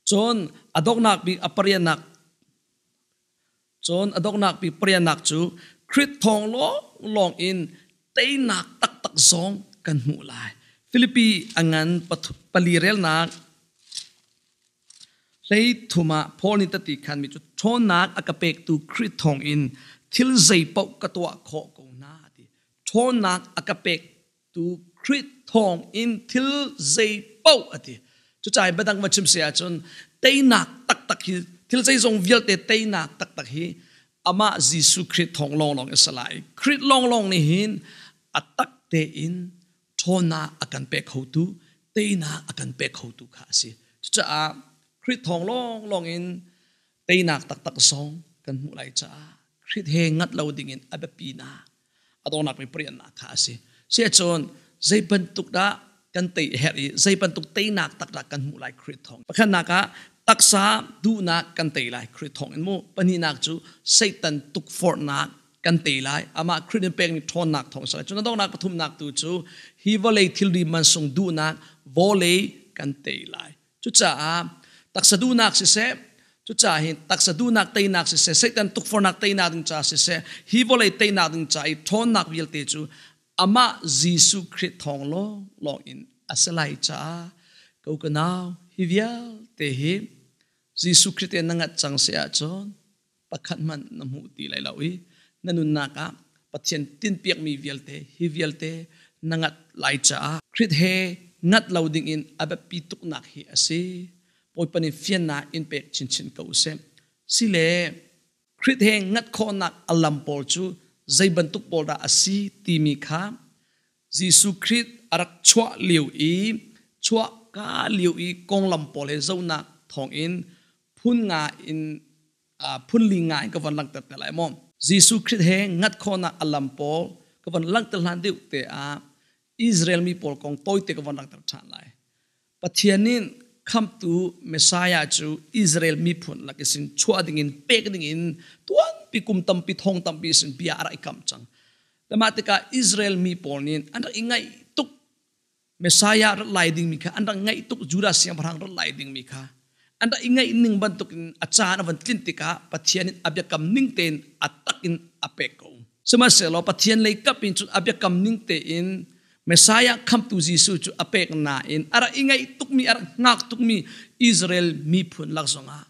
Cun a donghnak bik a pariannak cun a donghnak bik pariannak cu Khrih thawng lawnglawng in teinak taktak zong kan hmuh lai. Filipi a ngan pali relnak hlei thum ah Paul nih tati khanmi cu ṭhawnnak a ka pektu Khrih thawng in thil zeipaoh ka tuah khawh ko hna ti. Ṭhawnnak a ka pek tu Khrih thawng in thil zei paoh a ti. Cucaah biadang va chim si ahcun teinak taktak hi thil zeizong vialte teinak taktak hi amah Jesuh Khrih thawng lawnglawng a si lai. Khrih lawnglawng nih hin a tak tein ṭhawnnak a kan pek khotu, teinak a kan pek khotu kha a si. Cucaah Khrih thawng lawnglawng in teinak taktak zong kan hmuh lai caah Khrih he ngat lo dingin a biapi nak a dawnak mi pariannak kha a si. Siahcun zei bantuk dah kan tei herh i zei bantuk teinak tak dah kan hmuh lai Khrih thawng. Pakhatnak ah taksa duhnak kan tei lai Khrih thawng in mu. Pahnihnak cu Satan tukforhnak kan tei lai. Amah Khrih nih pekmi ṭhawnnak thawng si lai. Cun a donghnak pathumnak tu cu hi vawlei thilri mansung duhnak vawlei kan tei lai. Cucaah taksa duhnak siseh, cucaah hin taksa duhnak teinak siseh, Satan tukforhnak teinak ding ca siseh, hi vawlei teinak ding ca i ṭhawnnak vialte cu amah Jesuh Khrih thawng lawnglawng in a si lai caah ko ka nau hi vialte hi Jesuh Khrih te na ngat cang si ahcun pakhat hmanh na hmuh ti lai lo i na nunnak ah Pathian tinpiakmi vialte hi vialte na ngat lai caah Khrih he ngat lo dingin a biapi tuknak hi a si. Bawipa nih fiannak in pek chinchin ko usih. Sile Khrih he ngat khawhnak a lam pawl cu zei bantuk pawl dah a si timi kha Jesuh Khrih a rak chuah lio i chuah ka lio i konglam pawl he zohnak thawngin phun nga in phun li nga in ka von langhter te lai maw. Jesuh Khrih he ngat khawhnak a lam pawl ka von langhter hlan deuh te ah Israel mi pawl kong tawite ka von langhter ṭhan lai. Pathian nih khamhtu Messiah cu Israel miphun lak isin chuah dingin pek dingin tuanpi kum tampi thong tampi sin bia a rak i kam cang. Mah tikah Israel mi pawl nih an rak i ngaih tuk Messiah rat lai dingmi kha an rak ngaih tuk Judah siangpahrang rat lai dingmi kha an rak i ngaih ning bantukin a caan a van tlin tikah Pathian in a biakam ning tein a tak in a pek ko. Sihmanhsehlaw Pathian lei kap in cun a biakam ning tein Messiah khamtu Jesuh cu a pek nain a rak i ngaih tukmi a rak hngak tukmi Israel miphun lak zongah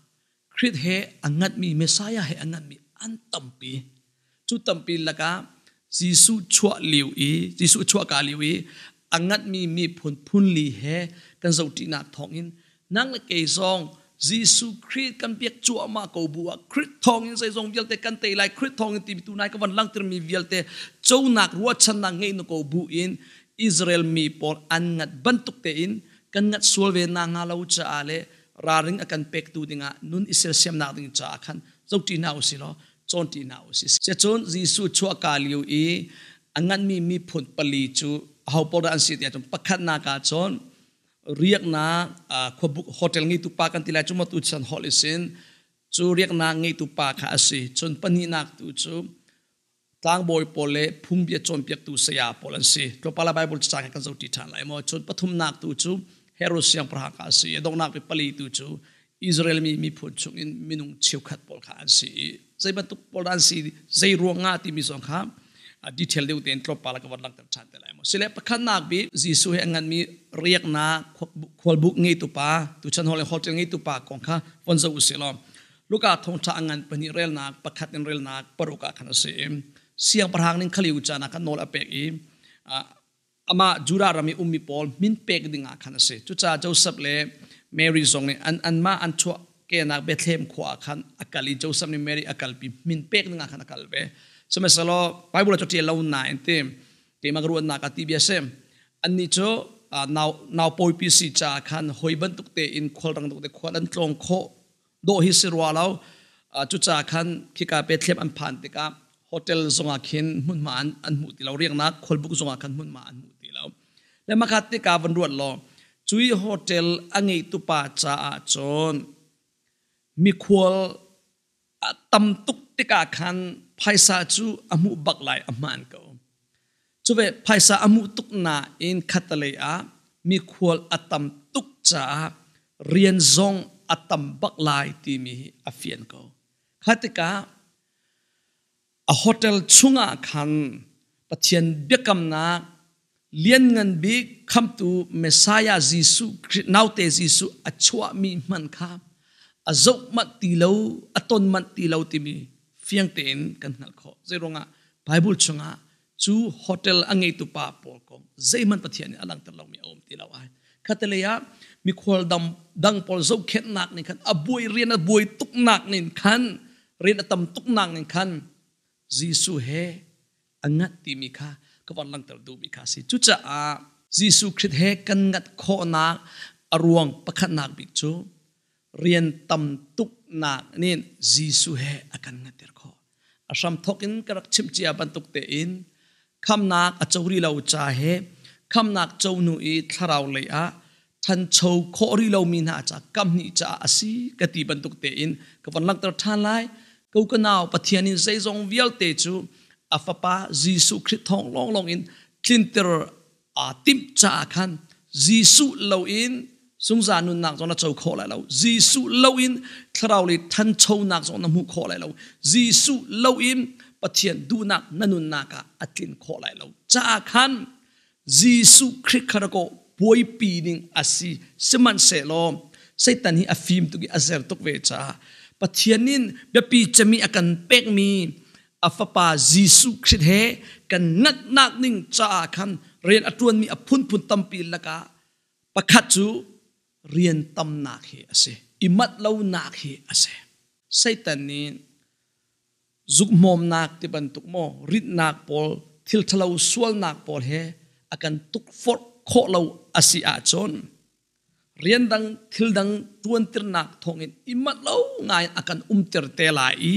Khrih he a ngatmi Messiah he a ngatmi an tampi. Cu tampi lakah Jesuh chuah lio i Jesuh chuahka lio i a ngatmi miphun phunli he kan zohṭinak thawngin nang le kei zong Jesuh Khrih kan biak cuahmah ko bu ah Khrih thawngin zeizong vialte kan tei lai Khrih thawngin timi tu nai ka van langhtermi vialte conak ruahchannak ngeih na ko bu in Israel mi pawl an ngat bantuk tein kan ngat sual ve na nga lo caah le ralring a kan pektu dingah nun i sersiamnak ding caah khan zohṭi hna usih law cawnṭi hna usih. Cun Jesuh chuahka lio i a nganmi miphun pali cu aho paoh dah an si tiah cun pakhatnak ah cun riaknak khuabuk hotel ngeitu pa kan ti lai cu maw tu chan holh isin cu riaknak ngeitu pa kha a si. Cun pahnihnak tu cu tlangbawi pawl le phungbia cawnpiaktu saya pawl an si. Tlawmpal ah Bible cacang kan zohṭi ṭhan lai maw? Cun pathumnak tu cu Herod siangpahrang kha a si i donghnak bik pali tu cu Israel mi miphun chungin minung cheukhat pawl kha an si i zei bantuk pawl dah an si, zei ruangah timi zong kha detail deuh tein tlawmpal ka van langhter ṭhan te lai mu. Sile pakhatnak bik Jesuh he a nganmi riaknak khualbuk ngeitu pa, tuchan hall hotel ngeitu pa kong kha von zoh usih law Luka thawngṭha a ngan pahnih relnak pakhat in relnak paruk ah khan a si i siangpahrang ning khaliu caan ah khan nawl a pek i amah Judah ram i ummi pawl min pek ding ah khan a si. Cucaah Joseph le Mary zong nih an anmah an chuah kenak Bethlehem khua ah khan a kal i Joseph nih Mary a kalpi min pek ding ah khan a kal ve. Sihmanhsehlaw Bible ah cu ṭial lo nain ti keimah ka ruahnak ah ti bia si. Annih cu nau nau pawipi si caah khan hoi bantuk tein khualrang tuk te khual an tlawng khawh dawh hi si rua lo. Cucaah khan khika Bethlehem an phan tikah hotel zongah khin hmunhma an hmu ti lo, riaknak khualbuk zongah khan hmunhma an hmu ti lo. Le makhat tikah van ruat law, cui hotel a ngeitu pa caah cun mikhual a tam tuk tikah khan phaisa cu a hmuh bak lai a hmaan ko. Cuve phaisa a hmuh tuk nain khattelei ah mikhual a tam tuk caah rian zong a tam bak lai timi hi a fian ko. Kha tikah a hotel chungah khan Pathian biakamnak lianngan bik khamtu Messiah Jesuh Khrih naute Jesuh a chuahmi hmanh kha a zoh manh ti lo, a ton manh ti lo timi fiang tein kan hngalh khawh. Zeiruangah Bible chungah cu hotel a ngeitu pa pawl kong zeihmanh Pathian nih a langhter lomi a um ti lo ai. Khattelei ah mikhual dam dang pawl zohkhenhnak nih khan a buai rian a buai tuknak nin khan rian a tam tuknak nin khan Jesuh he a ngat timi kha ka van langhter duhmi kha a si. Cucaah Jesuh Khrih he kan ngat khawhnak a ruang pakhatnak bik cu rian tam tuknak nih Jesuh he a kan ngatter khawh. A hramthawk in ka rak chimh cia bantuk tein khamnak a co rih lo ca he khamnak co hnu i thlarau lei ah ṭhancho khawh rih lomi hna ca kamhnih caah a si ka ti bantuk tein ka von langhter ṭhan lai. Ko ka nau Pathian in zeizong vialte cu a fapa Jesuh Khrih thawng lawnglawng in tlinter aa timh caah khan Jesuh loin zungzal nunnak zong na co khawh lai lo. Jesuh loin thlarau lei ṭhanchonak zong na hmuh khawh lai lo. Jesuh loin Pathian duhnak na nunnak ah a tlin khawh lai lo. Caah khan Jesuh Khrih kha rak buaipi ning a si. Sihmanhsehlaw Satan hi a fim tuk i a zer tuk ve caah Pathian in biapi cemi a kan pekmi a fapa Jesuh Khrih he kan ngatnak ning caah khan rian a ṭuanmi a phunphun tampi lakah pakhat cu rian tamnak hi a si. I manh lonak hi a si. Satan nih zukhmawmnak ti bantuk maw ritnak pawl thil ṭhalo sualnak pawl he a kan tukforh khawh lo a si ahcun rian dang thil dang ṭuantirnak thawngin i manh lo ngai a kan umter te lai i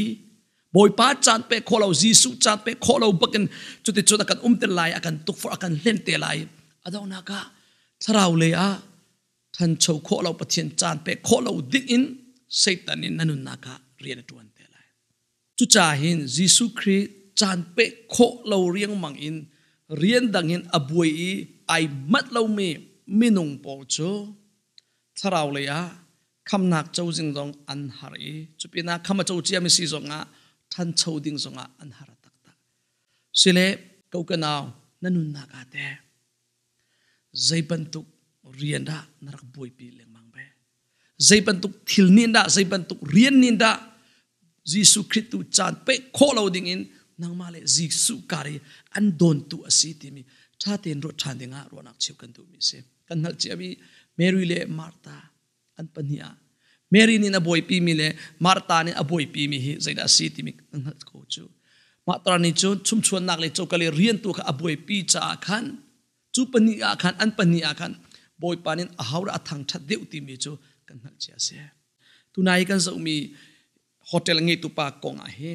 Bawipa caan pe khawh lo Jesuh caan pe khawh lo bakin cuticun a kan umter lai a kan tukforh a kan hlen te lai a donghnak ah thlarau lei ah ṭhancho khawh lo Pathian caan pe khawh lo ding in Satan in na nunnak ah rian a ṭuan te lai. Cucaah hin Jesuh Khrih caan pe khawh lo riangmang in rian dang in a buai i ai manh lomi minung pawl cu thlarau lei ah khamnak co ding zong an har i cupinah kham a co ciami si zongah ṭhancho ding zongah an har taktak. Sile ko ka nau na nunnak ah teh zei bantuk rian dah na rak buaipi lengmang ve? Zei bantuk thil nih dah, zei bantuk rian nih dah Jesuh Khrih tu caan pek khawh lo ding in nangmah le Jesuh kar i an dawntu a si timi ṭha tein ruat ṭhan dingah ruahnak cheu kan duhmi a si. Kan hngalh ciami Mary le Martha an pahnih ah Mary nih a buaipimi le Martha nih a buaipimi hi zeidah a si timi kan hngalh ko cu. Martha nih cun chumchuannak le coka le rian tu kha a buaipi caah khan cu pahnih ah khan an pahnih ah khan Bawipa nih a ho dah a thangṭhat deuh timi cu kan hngalh cia a si. Tunai kan zohmi hotel ngeitu pa kong ah hi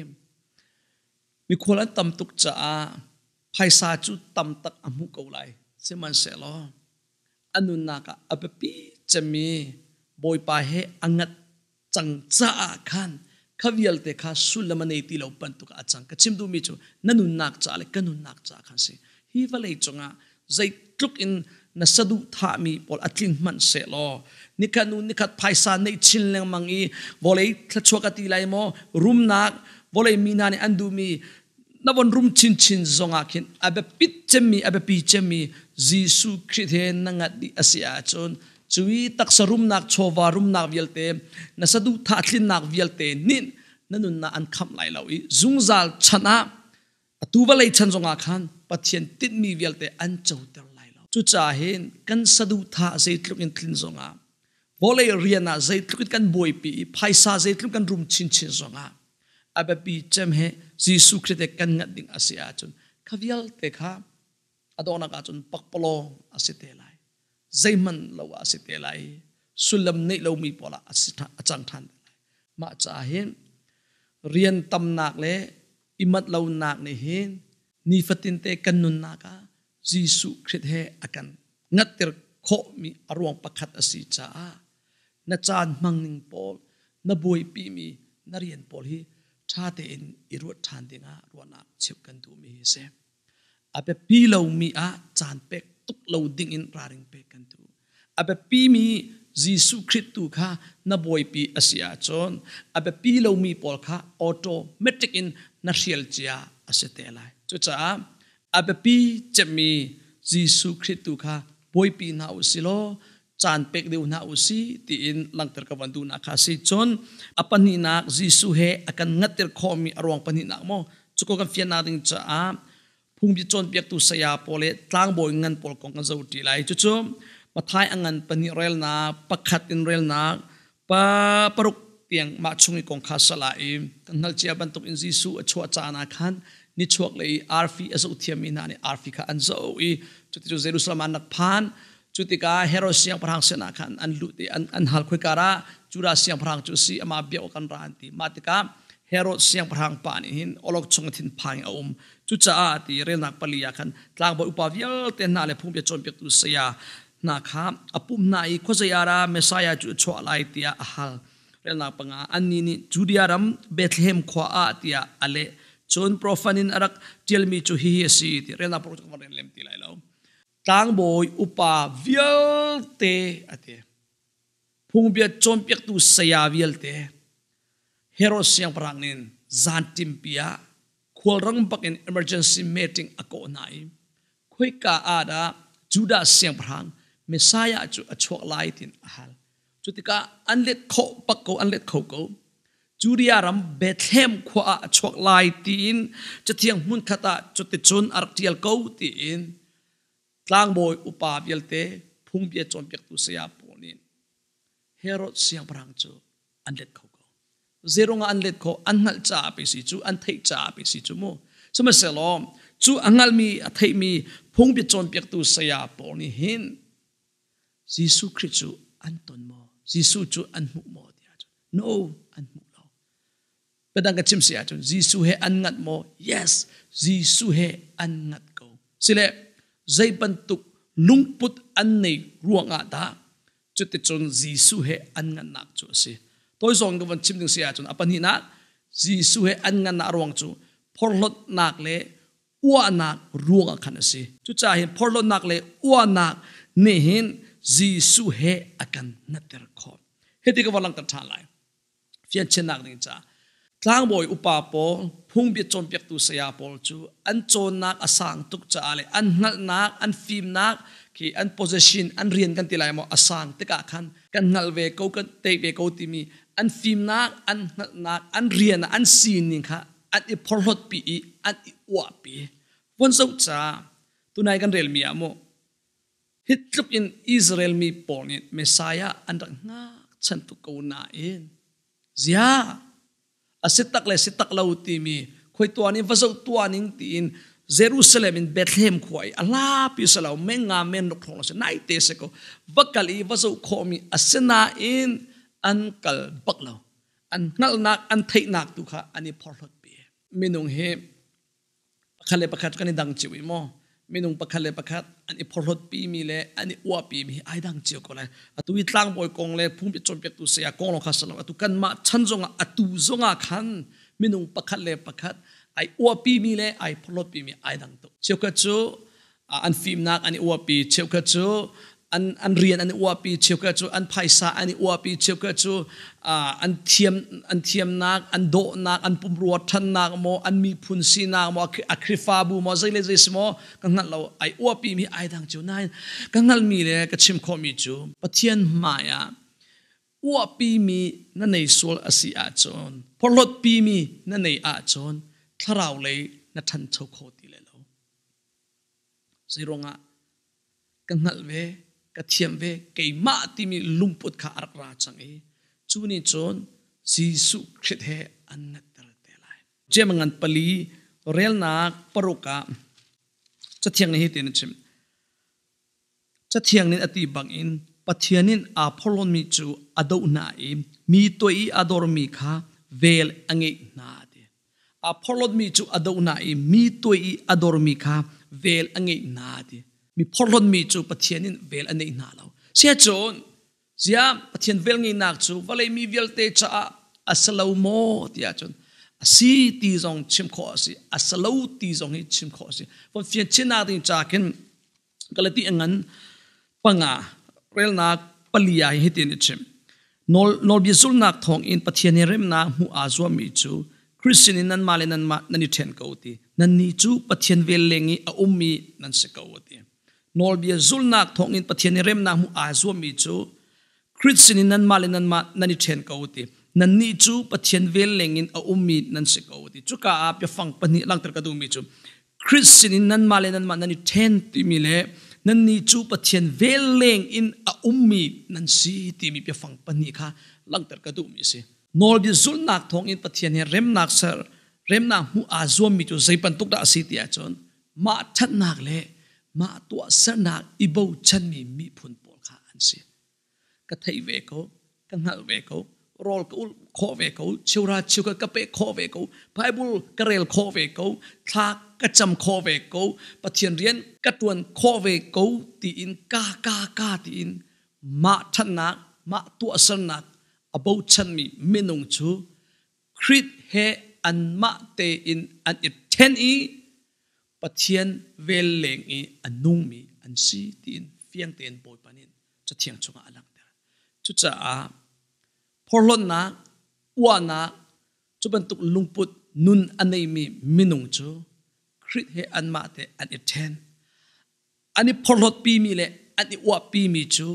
mikhual an tam tuk caah phaisa cu tam tak a hmuh ko lai. Sihmanhsehlaw a nunnak ah a biapi cemmi Bawipa he a ngat cang caah khan kha vialte kha sullam a nei ti lo bantuk ah a cang. Ka chim duhmi cu na nunnak caah le ka nunnak caah khan si. Hi vawlei cungah zeitluk in Na sadu thahmi pawl a tlin hmanh sehlaw, nikhat nu nikhat phaisa neih chin lengmang i vawlei thluachuah ka ti lai maw, rumnak vawlei mi hna nih an duhmi na von rum chinchin zongah khin a biapit cemmi, a biapi cemmi Jesuh Khrih he na ngat dih a si ahcun, cui taksa rumnak, chawva rumnak vialte, na saduhthah tlinnak vialte nih na nunnak an khamh lai lo i zungzal chan ah, atu vawlei chan zongah khan Pathian tinhmi vialte an coter lai lo. Cucaah hin kan saduhthah zeitluk in tlin zongah, vawlei rian ah zeitluk in kan buaipi i phaisa zeitluk kan rum chinchin zongah, a biapi cem he Jesuh Khrih te kan ngat ding a si ahcun kha vialte kha a donghnak ahcun pakpalawng a si te lai, zeihmanh lo ah a si te lai, sullam neih lomi pawl ah a cang ṭhan te lai. Mah caah hin rian tamnak le i manh lonak nih hin nifatin te kan nunnak ah Jesuh Khrih he a kan ngatter khawhmi a ruang pakhat a si caah na caan hmang ning pawl, na buaipimi na rian pawl hi ṭha tein i ruat ṭhan dingah ruahnak cheuh kan duhmi hi a si. A biapi lomi ah caan pek tuk lo dingin ralring pek kan duh. A biapimi Jesuh Khrih tu kha na bawipi a si ahcun a biapi lomi pawl kha automatic in na hrial cia a si te lai. Cucaah a biapi cemmi Jesuh Khrih tu kha bawipi hna u si law caan pek deuh hna u si tiin langhter ka van duhnak kha a si. Cun a pahnihnak, Jesuh he a kan ngatter khawhmi a ruang pahnihnak maw, cuko kan fiannak ding caah phungbia cawnpiaktu saya pawl le tlangbawi ngan pawl kong kan zoh ṭi lai. Cucu Matthai a ngan pahnih relnak, pakhat in relnak, pa paruk tiang mah chung i kong kha sala i kan hngalh cia bantuk in Jesuh a chuah caan ah khan nichuak lei i arfi a zoh thiammi hna nih arfi kha an zoh i cuticun Jerusalem ah an rak phan. Cu tikah Herod siangpahrang sinah khan an lut i an hal, khoika dah Judah siangpahrang cu a si, amah biak awk kan ra, an ti. Mah tikah Herod siangpahrang pa nih hin awlokchong in thinphang in a um. Cucaah ti relnak pali ah khan tlangbawi upa vialte hna le phungbia cawnpiaktu saya hna kha a pumh hna i khuazei ah dah Messiah cu a chuah lai tiah a hal. Relnak panga, annih nih Judea ram Bethlehem khua ah tiah a leh. Cun profet in a rak ṭialmi cu hihi a si ti relnak paruk cu ka van rel lem ti lai lo. Tlangbawi upa vialte a ti. Phungbia cawnpiaktu saya vialte Herod siangpahrang nih zan ṭimpi ah khualrang bakin emergency meeting a kawh hna i khoika ah dah Judah siangpahrang Messiah cu a chuak lai tiin a hal. Cu tikah an let khawh bak ko, an let kho ko. Judea ram Bethlehem khua ah a chuak lai tiin Cathiang hmunkhat ah cuticun a rak ṭial ko tiin tlangbawi upa vialte, phungbia cawnpiaktu saya pawl nih Herod siangpahrang cu an let kho ko. Zeirung ah an let kho? An hngalh caah pe si cu, an theih caah pe si cu mu. Sihmanhsehlaw cu a hngalhmi, a theihmi phungbia cawnpiaktu saya pawl nih hin Jesuh Khrih cu an ton maw? Jesuh cu an hmuh maw tiah cun no, an hmuh lo. Biadang ka chim si ahcun Jesuh he an ngat maw? Yes, Jesuh he an ngat ko. Sile zei bantuk lungput an nei ruangah dah cuticun Jesuh he an ngannak cu a si? Toi zong ka van chim ding si ahcun a pahnihnak, Jesuh he an ngannak ruang cu phorhlawtnak le uahnak ruangah khan a si. Cucaah hin phorhlawtnak le uahnak nih hin Jesuh he a kan ngatter khawh. Hiti ka van langhter ṭhan lai. Fianchiannak ding caah tlangbawi upa pawl, phungbia cawnpiaktu saya pawl cu an cawnnak a sang tuk caah le an hngalhnak, an fimnak khi, an position, an rian kan ti lai maw, a sang tikah khan kan hngalh ve ko, kan tei ve ko timi an fimnak, an hngalhnak, an rian, an sining kha an i phorhlawtpi i an i uahpi. Von zoh ca tunai kan relmi ah mu, hi tluk in Israel mi pawl nih Messiah an rak ngakchan tuk ko nain ziah a si tak le si tak lo timi khoi tuah ning va zoh tuah ning tiin Jerusalem in Bethlehem khua i a hlapi si lo, meng nga men ruk hrawng si, nai te si ko, va kal i va zoh khawhmi a si nain an kal bak lo. An hngalhnak, an theihnak tu kha an i phorhlawt pi. Minung hi pakhat le pakhat kan i dang cio i maw, minung pakhat le pakhat an i phorhlawt pimi le an i uahpi mi ai dang cio ko lai. Atu i tlangbawi kong le phungpi cawnpiaktu saya kong lawng kha si lo, atu kanmah chan zongah, atu zongah khan minung pakhat le pakhat ai uahpi mi le ai phorhlawt pimi ai dang tuk. Cheukhat cu An fimnak an i uapi, cheukhat cu an rian an i uapi, cheukhat cu an phaisa an i uapi, cheukhat cu an thiam an thiamnak, an dawhnak, an pumrua ṭhannak maw, an miphun sinak maw, a Khrihfabu maw, zei le zei si maw ka hngalh lo. Ai uapi mi ai dang cio nain ka hngalhmi le ka chim khawhmi cu Pathian hmai ah uahpimi na nei sual a si ahcun, phorhlawtpimi na nei ahcun thlarau lei na ṭhancho kho ti lai lo. Zeiruangah ka hngalh ve, ka thiam ve, keimah timi lungput kha a rak ra cang i cu nih cun Jesuh Khrih he an ngatter te lai. Jemangan pali relnak paruk ah Cathiang nih hitin a chim. Cathiang nih a ti bangin Pathian in aa phorhlawtmi cu a doh hna i mi tuah i a dormi kha vel a ngeih hna a ti. Aa phorhlawtmi cu a doh hna i mi tuah i a dormi kha vel a ngeih hna a ti. Mi phorhlawtmi cu Pathian in vel a neih hna lo. Siacun ziah Pathian vel ngeihnak cu vawlei mi vialte caah a si lo maw ti ahcun a si ti zong chim khawh a si, a si lo ti zong hi chim khawh a si. Von fian chinnak ding ca khin Galati a ngan panga relnak pali ah hitin a chim. Nawlbia zulnak thawngin Pathian he remnak hmuh aa zuammi cu Christian in nanmah le nanmah nan i ṭhen ko ti. Nannih cu Pathian vel leng i a ummi nan si ko ti. Nawlbia zulnak thawngin Pathian he remnak hmuh aa zuammi cu Christian in nanmah le nanmah nan i ṭhen ko ti. Nannih cu Pathian vel leng in a ummi nan si ko ti. Cuka ah biafang pahnih langhter ka duhmi cu Khrih sinin nanmah le nanmah nan i ṭhen timi le nannih cu Pathian vel leng in a ummi nan si timi biafang pahnih kha langhter ka duhmi a si. Nawlbia zulhnak thawngin Pathian he remnak ser remnak hmuh aa zuammi cu zei bantuk dah a si ti ahcun mah ṭhatnak le mah tuahsernak i bochanmi miphun pawl kha an si. Ka theih ve ko, ka hngalh ve ko, rawl ka ulh khawh ve ko, cheuhra cheukhat ka pek khawh ve ko, Bible ka rel khawh ve ko, thla ka cam khawh ve ko, Pathian rian ka ṭuan khawh ve ko tiin ka ka ka tiin mah ṭhatnak, mah tuahsernak a bochanmi minung cu Khrih he anmah tein an i ṭhen i Pathian vel leng i a nungmi an si tiin fiang tein Bawipa nih Cathiang chungah a langhter. Cucaah phorhlawtnak, uahnak, cu bantuk lungput nun a neimi minung cu Khrih he anmah te an i ṭhen. An i phorhlawtpimi le an i uahpimi cu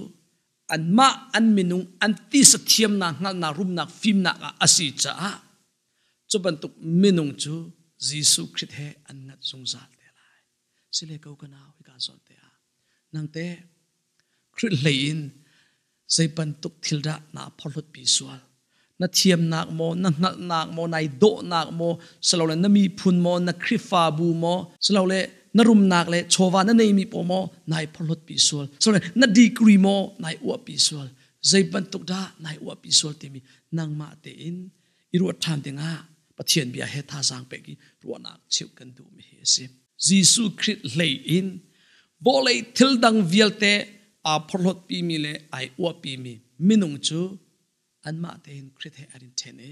anmah an minung an tisa thiamnak, hngalhnak, rumnak, fimnak ah a si caah cu bantuk minung cu Jesuh Khrih he an ngat zungzal te lai. Sile ko ka nau hika zawn te ah nang te Khrih hlei in zei bantuk thil dah naa phorhlawtpi sual? Na thiamnak maw, na hngalhnak maw, nai dawhnak maw, silole na miphun maw, na Khrihfabu maw, silole na rumnak le chawva na neimi pawl maw nai phorhlawtpi sual? Silole na degree maw nai uahpi sual? Zei bantuk dah nai uahpi sual timi nangmah tein i ruat ṭhan dingah Pathian bia he thazaang pek i ruahnak cheuh kan duhmi hi a si. Jesuh Khrih hlei in vawlei thil dang vialte aa phorhlawtpimi le ai uahpimi minung cu anmah tein Khrih he an in ṭhen i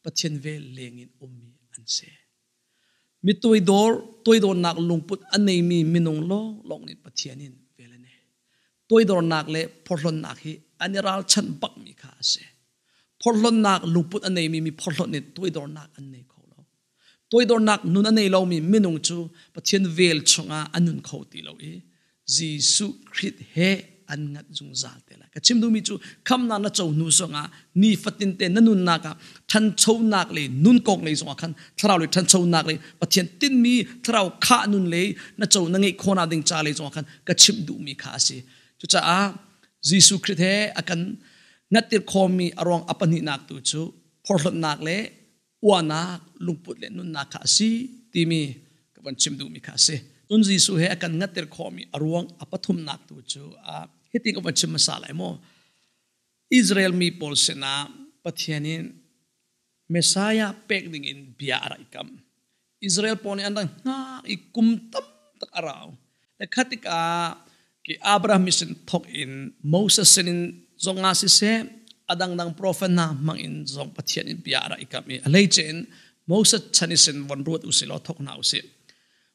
Pathian vel lengin ummi an si. Mi toidor, toidornak lungput a neimi minung lawnglawng nih Pathian in vel a nei. Toidornak le phorhlawtnak hi an i ralchanh bakmi kha a si. Phorhlawtnak lungput a neimi mi phorhlawt nih toidornak an nei kho lo. Toidornak nun a nei lomi minung cu Pathian vel chungah a nun kho ti lo i Jesuh Khrih he an ngat zungzal te lai. Ka chim duhmi cu khamnak na co hnu zongah nifatin te na nunnak ah ṭhanchonak le nun kong lei zongah khan thlarau lei ṭhanchonak le Pathian tinhmi thlarau khah nun lei na co na ngeih khawhnak ding ca lei zongah khan ka chimh duhmi kha a si. Cucaah Jesuh Khrih he a kan ngattir khawmi a ruang a pahnihnak tu cu phorhlawtnak le uahnak lungput le nunnak kha a si timi ka van chim duhmi kha a si. Cun Jesuh he a kan ngatter khawhmi a ruang a pathumnak tu cu hitin ka van chim hmasa lai maw? Israel mi pawl sinah Pathian in Messiah pek ding in bia a rak i kam. Israel pawl nih an rak hngak i kum tam tak a rau. Le kha tikah ki Abraham sin thok in Moses sin in zong ah siseh a dangdang profet hna hmang in zong Pathian in bia a rak i kam i a hleice in Moses chan i sin von ruat usih law thok hna usih.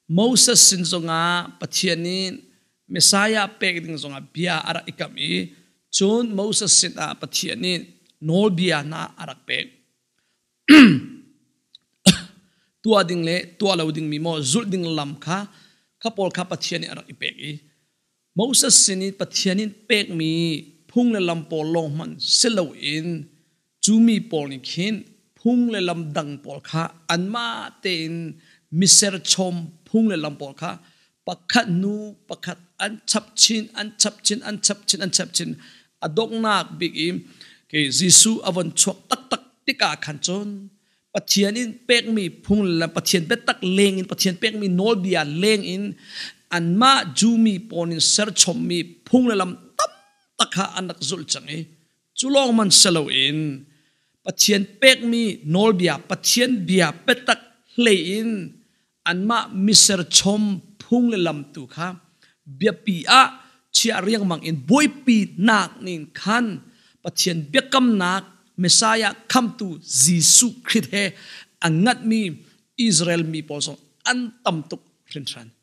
Moses sin zongah Pathian nih Messiah pek ding zongah bia a rak i kam i cun Moses sinah Pathian nih nawlbia hna a rak pek. Tuah ding le tuah lo dingmi maw zulh ding lam kha kha pawl kha Pathian nih a rak i pek i Moses sin i Pathian in pekmi phung le lam pawl lawng hmanh si loin cu mi pawl nih khin phung le lam dang pawl kha anmah tein miserchom phung le lam pawl kha pakhat hnu pakhat an chap chin an chap chin an chap chin an chap chin. A donghnak bik i ke Jesuh a von chuak taktak tikah khan cun Pathian in pekmi phung le Pathian biatak leng in, Pathian pekmi nawlbia leng in anmah Jewmi pawl in serchommi phung le lam tam tak kha an rak zulh cang i cu lawng man si loin Pathian pekmi nawlbia, Pathian bia biatak hlei in anmah miserchom phung le lam tu kha biapi ah chiah riangmang in buaipi nak ning khan Pathian biakamnak Messiah khamtu Jesuh Khrih he a ngatmi Israel mi pawl zong an tam tuk hrinhran.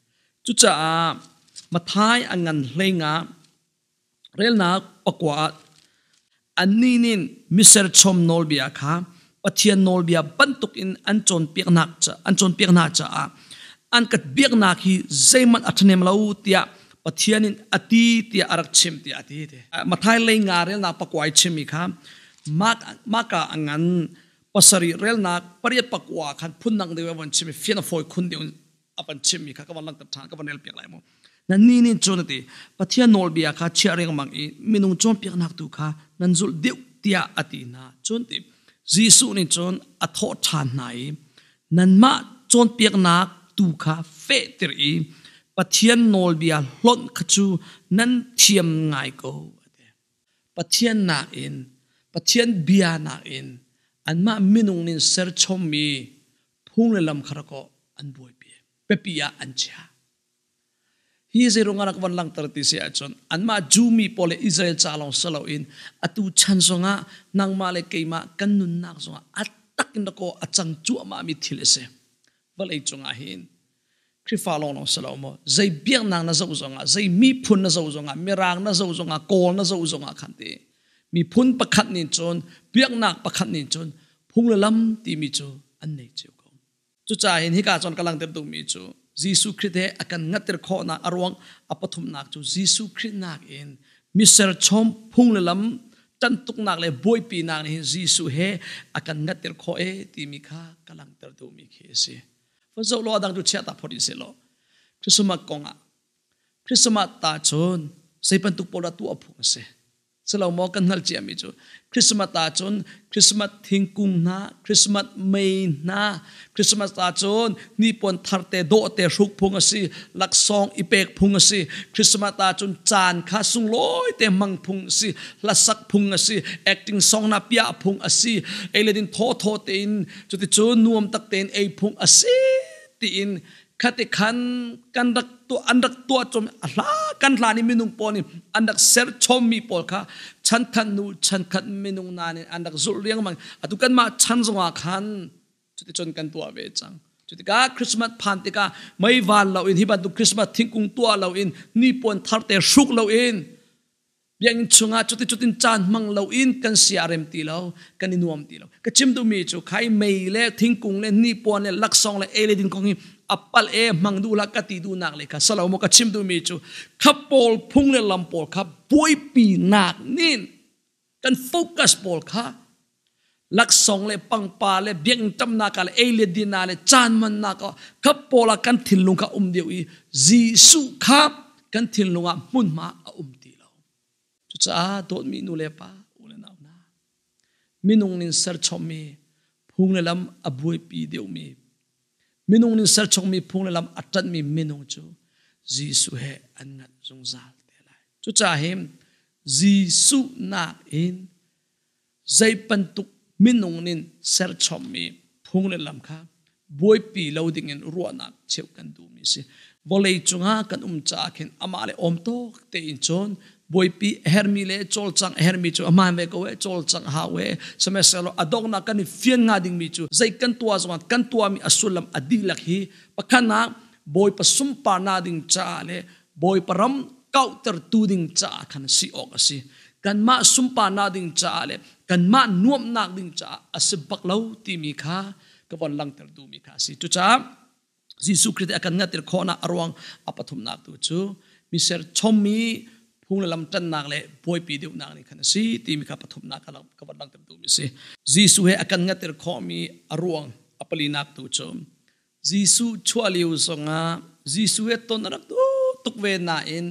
Cucaah Matthai a ngan hlei nga relnak pakua ah annih nih miserchom nawlbia kha Pathian nawlbia bantukin an cawnpiaknak an cawnpiak hna caah an ka biaknak hi zeihmanh a ṭhahnem lo tiah Pathian in a ti tiah a rak chim tiah a ti. Matthai lei nga relnak pakua i chimmi kha Mark ah a ngan pasarih relnak pariat pakua khan phundang deuh a von chim i fian a fawi khun deuh a van chimmi kha ka van langhter ṭhan, ka van rel piak lai mu. Nan ni nih cun a ti, Pathian nawlbia kha chiah riangmang i minung cawnpiaknak tu kha nan zulh deuh tiah a ti hna. Cun ti Jesuh nih cun a thawh ṭhan hna i nanmah cawnpiaknak tu kha fehter i Pathian nawlbia hlonh kha cu nan thiam ngai ko, a ti. Pathian nakin, Pathian bia nakin anmah minung nih serchommi phung le lam kha rak an buaipi, biapi ah an chia. Hi zeirung ah rak van langhter ti si ahcun anmah Jew mi pawl le Israel ca lawng si loin atu chan zongah nangmah le keimah kan nunnak zongah a tak in dakaw a cang cuahmah mi thil a si. Vawlei cungah hin Khrihfa lawng lawng si lo maw, zei biaknak na zoh zongah, zei miphun na zoh zongah, Mirang na zoh zongah, Kawl na zoh zongah khan ti miphun pakhat nih cun, biaknak pakhat nih cun phung le lam timi cu an nei cio ko. Cucaah hin hika cun ka langhter duhmi cu Jesuh Khrih he a kan ngatter khawhnak a ruang a pathumnak cu Jesuh Khrih nakin miserchom phung le lam ṭantuknak le buaipinak nih hin Jesuh he a kan ngatter khawh e timi kha ka langhter duhmi khi a si. Van zoh law a dang cu chiah ta phot in seh law Christmas kong ah Christmas ta cun zei bantuk pawl dah tuah phung a si? Silo maw kan hngalh ciami cu Christmas ah cun Christmas thingkung hna, Christmas mei hna, Christmas ah cun hnipuan thar te dawh te hruk phung a si, laksawng i pek phung a si. Christmas ah cun caan kha sunglawi te hmang phung a si, hlasak phung a si, acting song hna piah phung a si, ei le din thaw thaw tein cuticun nuam tak tein ei phung a si tiin khati khan kan rak tuah an rak tuah chom a hla kan hlan i minung pawl nih an rak ser chommi pawl kha chankhat nu chankhat minung na nih an rak zulh riangmang. Atu kanmah chan zongah khan cuticun kan tuah ve cang. Cutikah Christmas phan tikah mei van lo in, hi bantuk Christmas thingkung tuah lo in, nipuan thar te hruk lo in, biakinn chungah cuti cutin caan hmang lo in kan sia a rem ti lo, kan i nuam ti lo. Ka chim duhmi cu khai mei le thingkung le hnipuan le laksawng le ei le din kong hi a palh e, hmang duh hlah ka ti duhnak le kha salo maw. Ka chim duhmi cu kha pawl phung le lam pawl kha buaipi nak nin kan focus pawl kha laksawng le pangpa le biakinn ṭamnak ah le ei le din ah le caan hmannak ah kha pawl ah kan thinlung kha um deuh i Jesuh kha kan thinlung ah hmunhma a um ti lo. Cucaah dawtmi nu le pa, u le nau hna, minung nin serchommi phung le lam a buaipi deuhmi, minung nin serchommi phung le lam a ṭanhmi minung cu Jesuh he an ngat zungzal te lai. Cucaah hin Jesuh nakin zei bantuk minung nin serchommi phung le lam kha buaipi lo dingin ruahnak cheuh kan duhmi si. Vawlei cungah kan um caah khin amah le awm tawk tein cun buaipi a hermi le cawlcang a hermi cu a hmaan ve ko e, cawlcang hau e. Sihmanhsehlaw a donghnak kan i fian hnga dingmi cu zei kan tuah zongah kan tuahmi a sullam a dihlak hi pakhatnak Bawipa sunparnak ding caah le Bawipa ram kauhtertu ding caah khan si awk a si. Kanmah sunparnak ding caah le kanmah nuamhnak ding caah a si bak lo timi kha ka von langhter duhmi kha a si. Cucaah Jesuh Khrih a kan ngatir khawhnak a ruang a pathumnak tu cu miser chommi phung le lam ṭannak le buaipi deuhnak nih khan a si timi kha pathumnak ka van langhter duhmi a si. Jesuh he a kan ngatir khawhmi a ruang a palinak tu cu Jesuh chuah lio zongah Jesuh he ton a rak duh tuk ve nain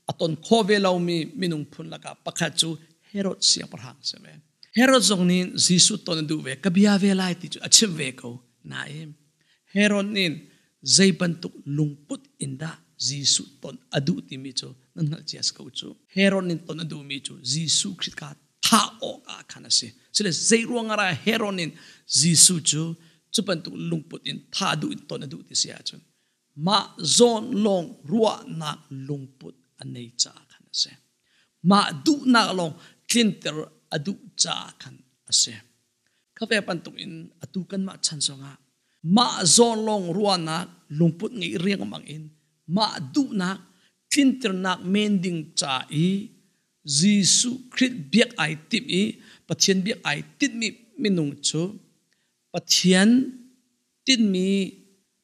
a ton khawh ve lomi minung phun lakah pakhat cu Herod siangpahrang a si ve. Herod zong nih Jesuh ton a duh ve, ka bia ve lai ti cu a chimh ve ko. Nain Herod nih zei bantuk lungput in dah Jesuh ton a duh timi cu nan hngalh cia si ko cu. Herod nih ton a duhmi cu Jesuh Khrih kha thah awk ah khan a si. Sile zei ruang ah Herod nih Jesuh cu cu bantuk lungput in thah duh in ton a duh ti si ahcun mah zawn lawng ruahnak lungput a nei caah khan a si. Mah duhnak lawng tlinter a duh caah khan a si. Khafe bantuk in atu kanmah chan zongah mah zawn lawng ruahnak lungput ngeih riangmang in mah duhnak tlinternak men ding ca i Jesuh Khrih biak ai timh i Pathian biak ai tinhmi minung cu Pathian tinhmi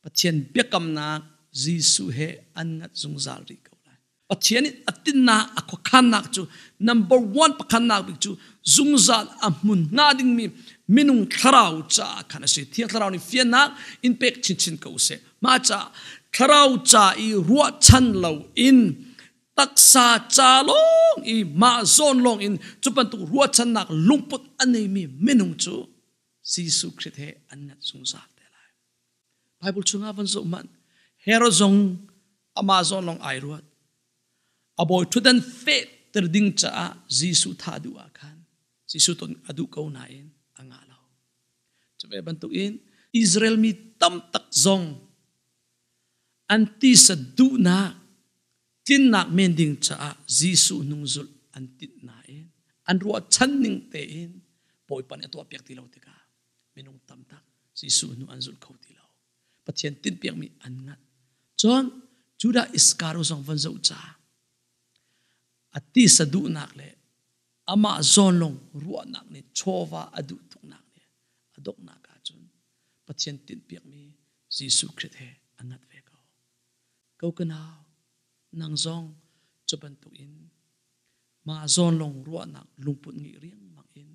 Pathian biakamnak Jesuh he an ngat zungzal rih ko lai. Pathian in a tinnak a khuakhannak cu number one pakhatnak bik cu zungzal a hmun hnga dingmi minung thlarau caah khan a si. Thiang Thlarau nih fiannak in pek chinchin ko seh. Mah caah thlarau ca i ruahchan lo in taksa ca lawng i mah zawn lawng in cu bantuk ruahchannak lungput a neimi minung cu Jesuh Khrih he an ngat zungzal te lai. Bible chungah van zoh hmanh Herod zong amah zawn lawng ai ruat. A bawi ṭhutdan fehter ding caah Jesuh thah duh ah khan Jesuh ton a duh ko nain a ngah lo. Cu ve bantukin Israel mi tam tak zong an tisa duhnak tlinnak men ding caah Jesuh hnungzulh an tinh nain an ruahchan ning tein Bawipa nih a tuahpiak ti lo tikah minung tam tak Jesuh hnu an zul kho ti lo. Pathian tinhpiakmi an ngat. Cun Judah Iskariot zong van zoh ca a tisa duhnak le amah zawn lawng ruahnak nih chawva a duh tuknak nih a donghnak ahcun Pathian tinhpiakmi Jesuh Khrih he a ngat ve ko. Ko ka nau, nang zong cu bantuk in mah zawn lawng ruahnak lungput ngeih riangmang in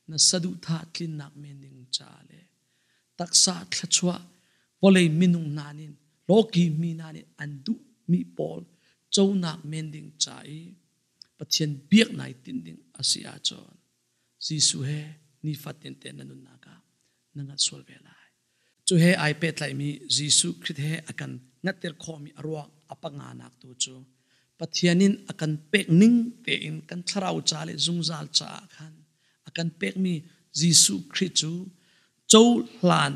na saduhthah tlinnak men ding caah le taksa thluachuah vawlei minung hna nih lawki mi hna nih an duhmi pawl conak men ding ca i Pathian biak nai tinh ding a si ahcun Jesuh he nifatin te na nunnak ah na ngat sual ve lai. Cu he ai pehtlaihmi Jesuh Khrih he a kan ngatter khawhmi a ruang a panganak tu cu Pathian in a kan pek ning tein kan thlarau ca le zungzal caah khan a kan pekmi Jesuh Khrih cu cohlan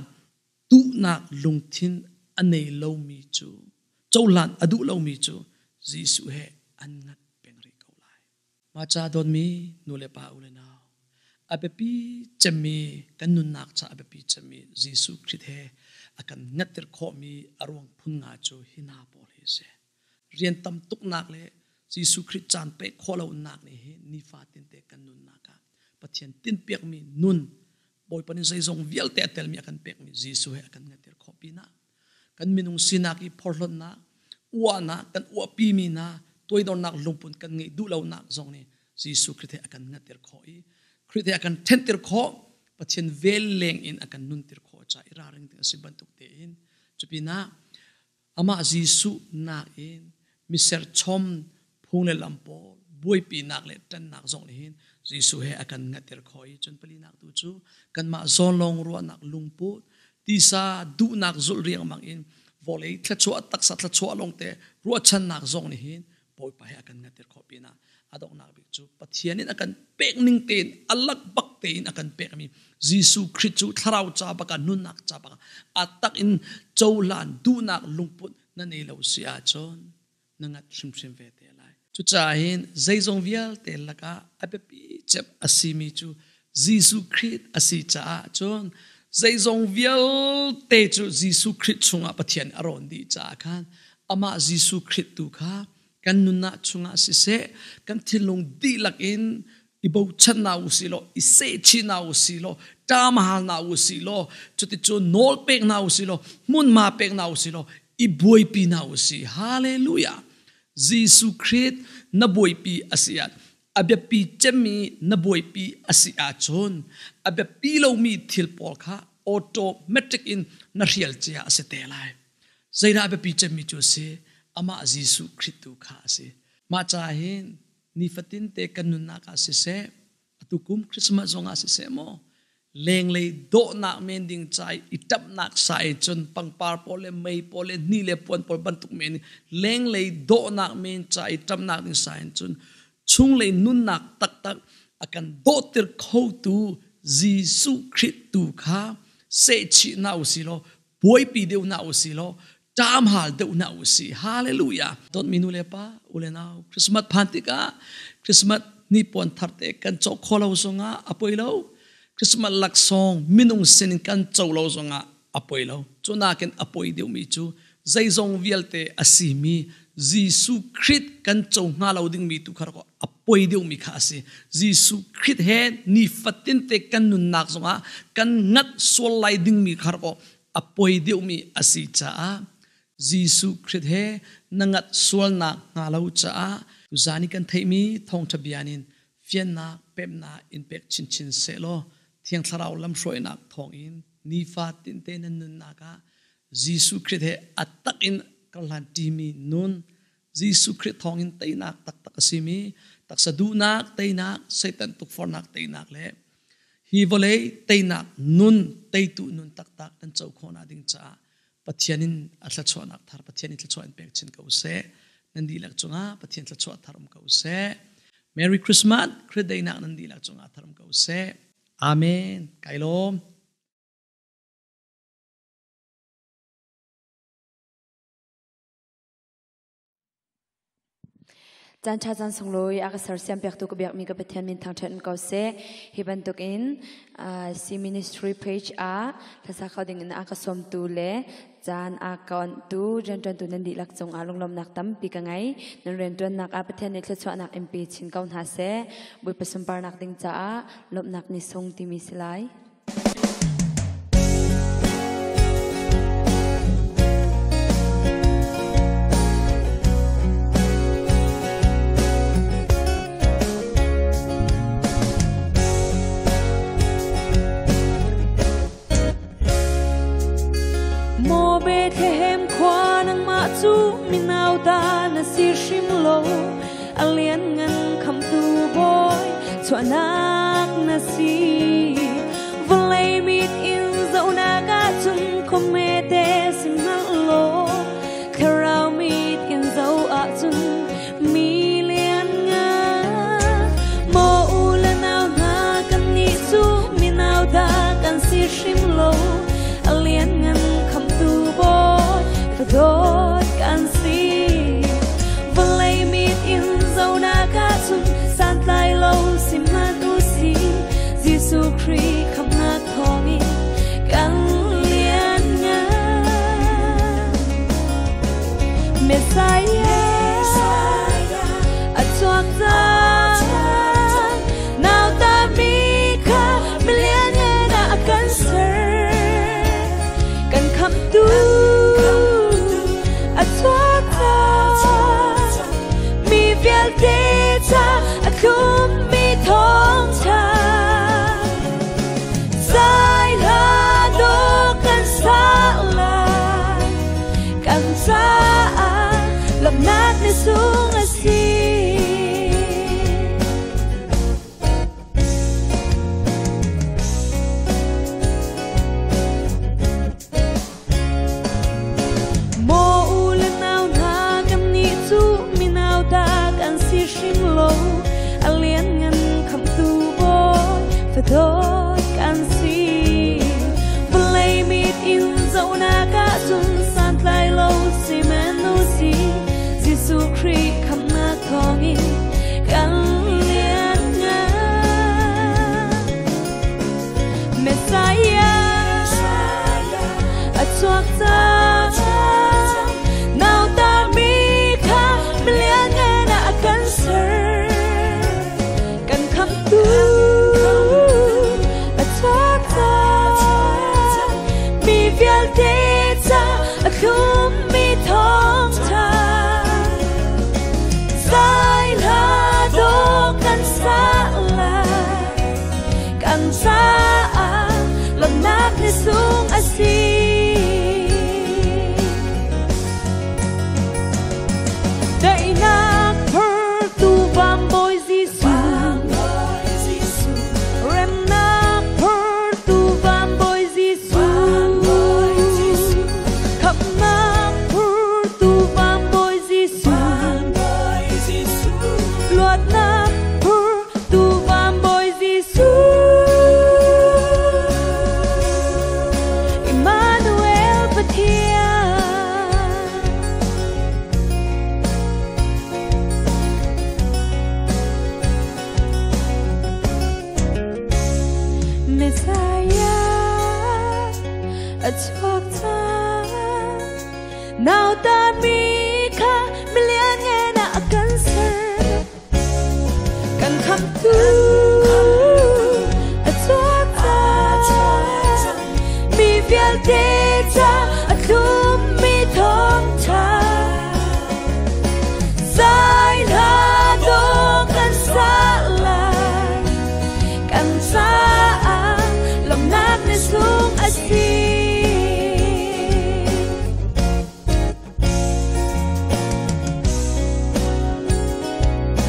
duhnak lungthin a nei lomi cu cohlan a duh lomi cu Jesuh he an ngat peng rih ko lai. Mah ca dawtmi nu le pa u le nau, a biapi cemmi kan nunnak ca a biapi cemmi Jesuh Khrih he a kan ngatter khawhmi a ruang phun nga cu hi hna pawl hi a si. Rian tam tuknak le Jesuh Khrih caan pek khawh lonak nih hi nifatin te kan nunnak ah Pathian tinhpiakmi nun Bawipa nih zeizong vialte a telmi a kan pekmi Jesuh he a kan ngatter khawh pinah kan minung sinak i phorhlawtnak uahnak kan uahpimi hna toidornak lungput kan ngeih duh lonak zong nih Jesuh Khrih he a kan ngatter khawh i Khrih he a kan ṭhenter khawh Pathian vel leng in a kan nunter khawh ca i ralring ding a si bantuk tein cupinah amah Jesuh nakin miser chom phung le lam pawl buaipinak le ṭannak zong nih hin Jesuh he a kan ngatter khawh i cun palinak tu cu kanmah zawn lawng ruahnak lungput tisa duhnak zulh riangmang in vawlei thluachuah taksa thluachuah lawngte ruahchannak zong nih hin Bawipa he a kan ngatter khawh pinah a donghnak bik cu Pathian in a kan pek ning tein a lak bak tein a kan pekmi Jesuh Khrih cu thlarau ca bak ah nunnak ca bak ah a tak in cohlan duhnak lungput na nei lo si ahcun na ngat hrimhrim ve te lai. Cucaah hin zeizong vialte lakah a biapi cem a simi cu Jesuh Khrih a si caah cun Zeizong vialte cu Jesuh Khrih chungah Pathian a rawn dih caah khan amah Jesuh Khrih tu kha kan nunnak chungah siseh, kan thinlung dihlak in i bochan hna u sih law, i sehchih hna u sih law, ṭam hal hna u sih law, cuticun nawl pek hna u sih law, hmunhma pek hna u sih law, i buaipi hna u sih. Hallelujah! Jesuh Khrih na buaipi a si ah a biapi cemmi na buaipi a si ahcun a biapi lomi thil pawl kha automatic in na hrial cia a si te lai. Zeidah a biapi cemmi cu a si? Amah Jesuh Khrih tu kha a si. Mah caah hin nifatin te kan nunnak ah siseh, atu kum Christmas zong ah siseh maw, lenglei dawhnak men ding ca i ṭamhnak sa i cun pangpar pawl le mei pawl le hni le puan pawl bantuk men lenglei dawhnak men ca i ṭamhnak ding sa in cun chunglei nunnak taktak a kan dawhter khotu Jesuh Khrih tu kha sehchih hna u si law buaipi deuh hna u si law ṭam hal deuh hna u si. Hallelujah. Dawtmi nu le pa, u le nau, Christmas phan tikah Christmas ni puan thar te kan cawk kho lo zongah a poi lo. Christmas laksawng minung sin in kan co lo zongah a poi lo. Cu nakin a poi deuhmi cu zeizong vialte a simi Jesuh Khrih kan co hnga lo dingmi tu kha a poi deuhmi kha a si. Jesuh Khrih he nifatin te kan nunnak zongah kan ngat sual lai dingmi kha a poi deuhmi a si caah Jesuh Khrih he na ngat sualnak hnga lo caah tuzaan i kan theihmi thawngṭha bia nin fiannak pemnak in pek chinchin sehlaw Thiang Thlarau lamhruainak thawngin nifa tinte nan nunnak ah Jesuh Khrih he a tak in karhlan ṭimi nun Jesuh Khrih thawngin teinak taktak a simi taksa duhnak teinak Satan tukforhnak teinak le hi vawlei teinak nun teitu nun taktak kan co khawhnak ding caah Pathian in a thluachuahnak thar Pathian in thluachuah in pek chin ko seh. Nan dihlak cungah Pathian thluachuah thar um ko seh. Merry Christmas. Khrih deinak nan dihlak cungah thar um ko seh. Amen. Kai lawm. Caan ṭha caan sunglawi a ka sersiam piaktu ka biakmi ka Pathian min thangṭhat in ko seh. Hi bantukin C Ministry page ah hlasa kho ding in a ka sawmtu le caan a ka onhtu rianṭuantu nan dihlak cungah lunglawmnak tampi ka ngei. Nan rianṭuannak ah Pathian nih thluachuahnak in pe chin ko hna seh. Bawipa sunparnak ding caah lawmhnak ni sung timi si lai. Maw Bethlehem khua nangmah cu minau ta na si hrim lo a lianngan khamtu bawi chuahnak na si vawlei mit in zohnak ahcun khuamete si hngalh law thlarau mit in zoh ahcun mi lianngan maw u le nau hna kannih cu minau dah kan si hrim lo a lianngan khamtu bawi fadawt kan si vawlei mit in zohnak ahcun santlai lo si hmanh u si Jesuh Khrih khamhnak thawngin kan lianngan Messiah a chuak cang nauta mi kha milianngan ah a kan ser kan khamhtu a chuak cang mi vialte ca a thlummi thawngṭha zai hla dawh kan sa lai kan caah lawmhnak ni sung a si. Maw u le nau hna kannih cu minau ta kan si hrim lo a lianngan khamhtu bawi fadawt kan si vawlei mit in zohnak ahcun santlai lo sihmanh u si Jesuh Khrih khamhnak thawngin kan lianngan Messiah. Kan caah lawmhnak ni sung a si. Daihnak phortu van Bawi Jesuh, remnak phortu van Bawi Jesuh, khamhnak phortu van Bawi Jesuh, luatnak phortu van Bawi Jesuh. Emmanuel Pathian. Messiah a chuak cang, nauta mi kha milian ngen ah a kan ser. Kan khamtu a chuak cang, mi vialte ca a thlum mi thawngṭha. Zai hla dawh kan sa lai, kan caah lawmhnak ni sung a si.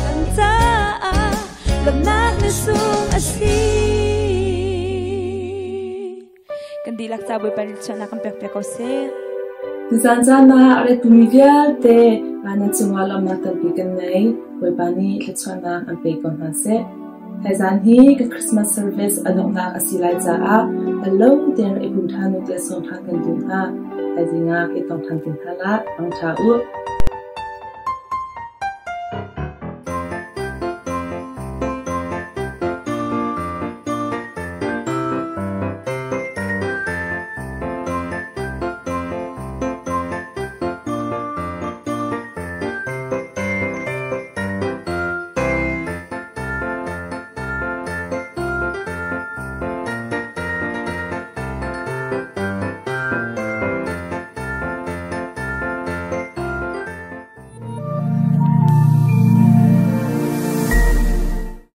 Kan caah lawmhnak ni sung a si. Kan dihlak ca Bawipa nih thluachuahnak kan pek piak ko seh. Tuzaan caan ah a ratmi vialte nan cungah lawmhnak tampi kan ngei. Bawipa nih thluachuahnak an pe ko hna seh. Thaizaan hi ka Christmas service a donghnak a si lai caah lo tein rak i pum ṭhan u tiah sawm ṭhan kan duh hna. Thaizing ah ka i tong ṭhan te hna la. Thangṭha u.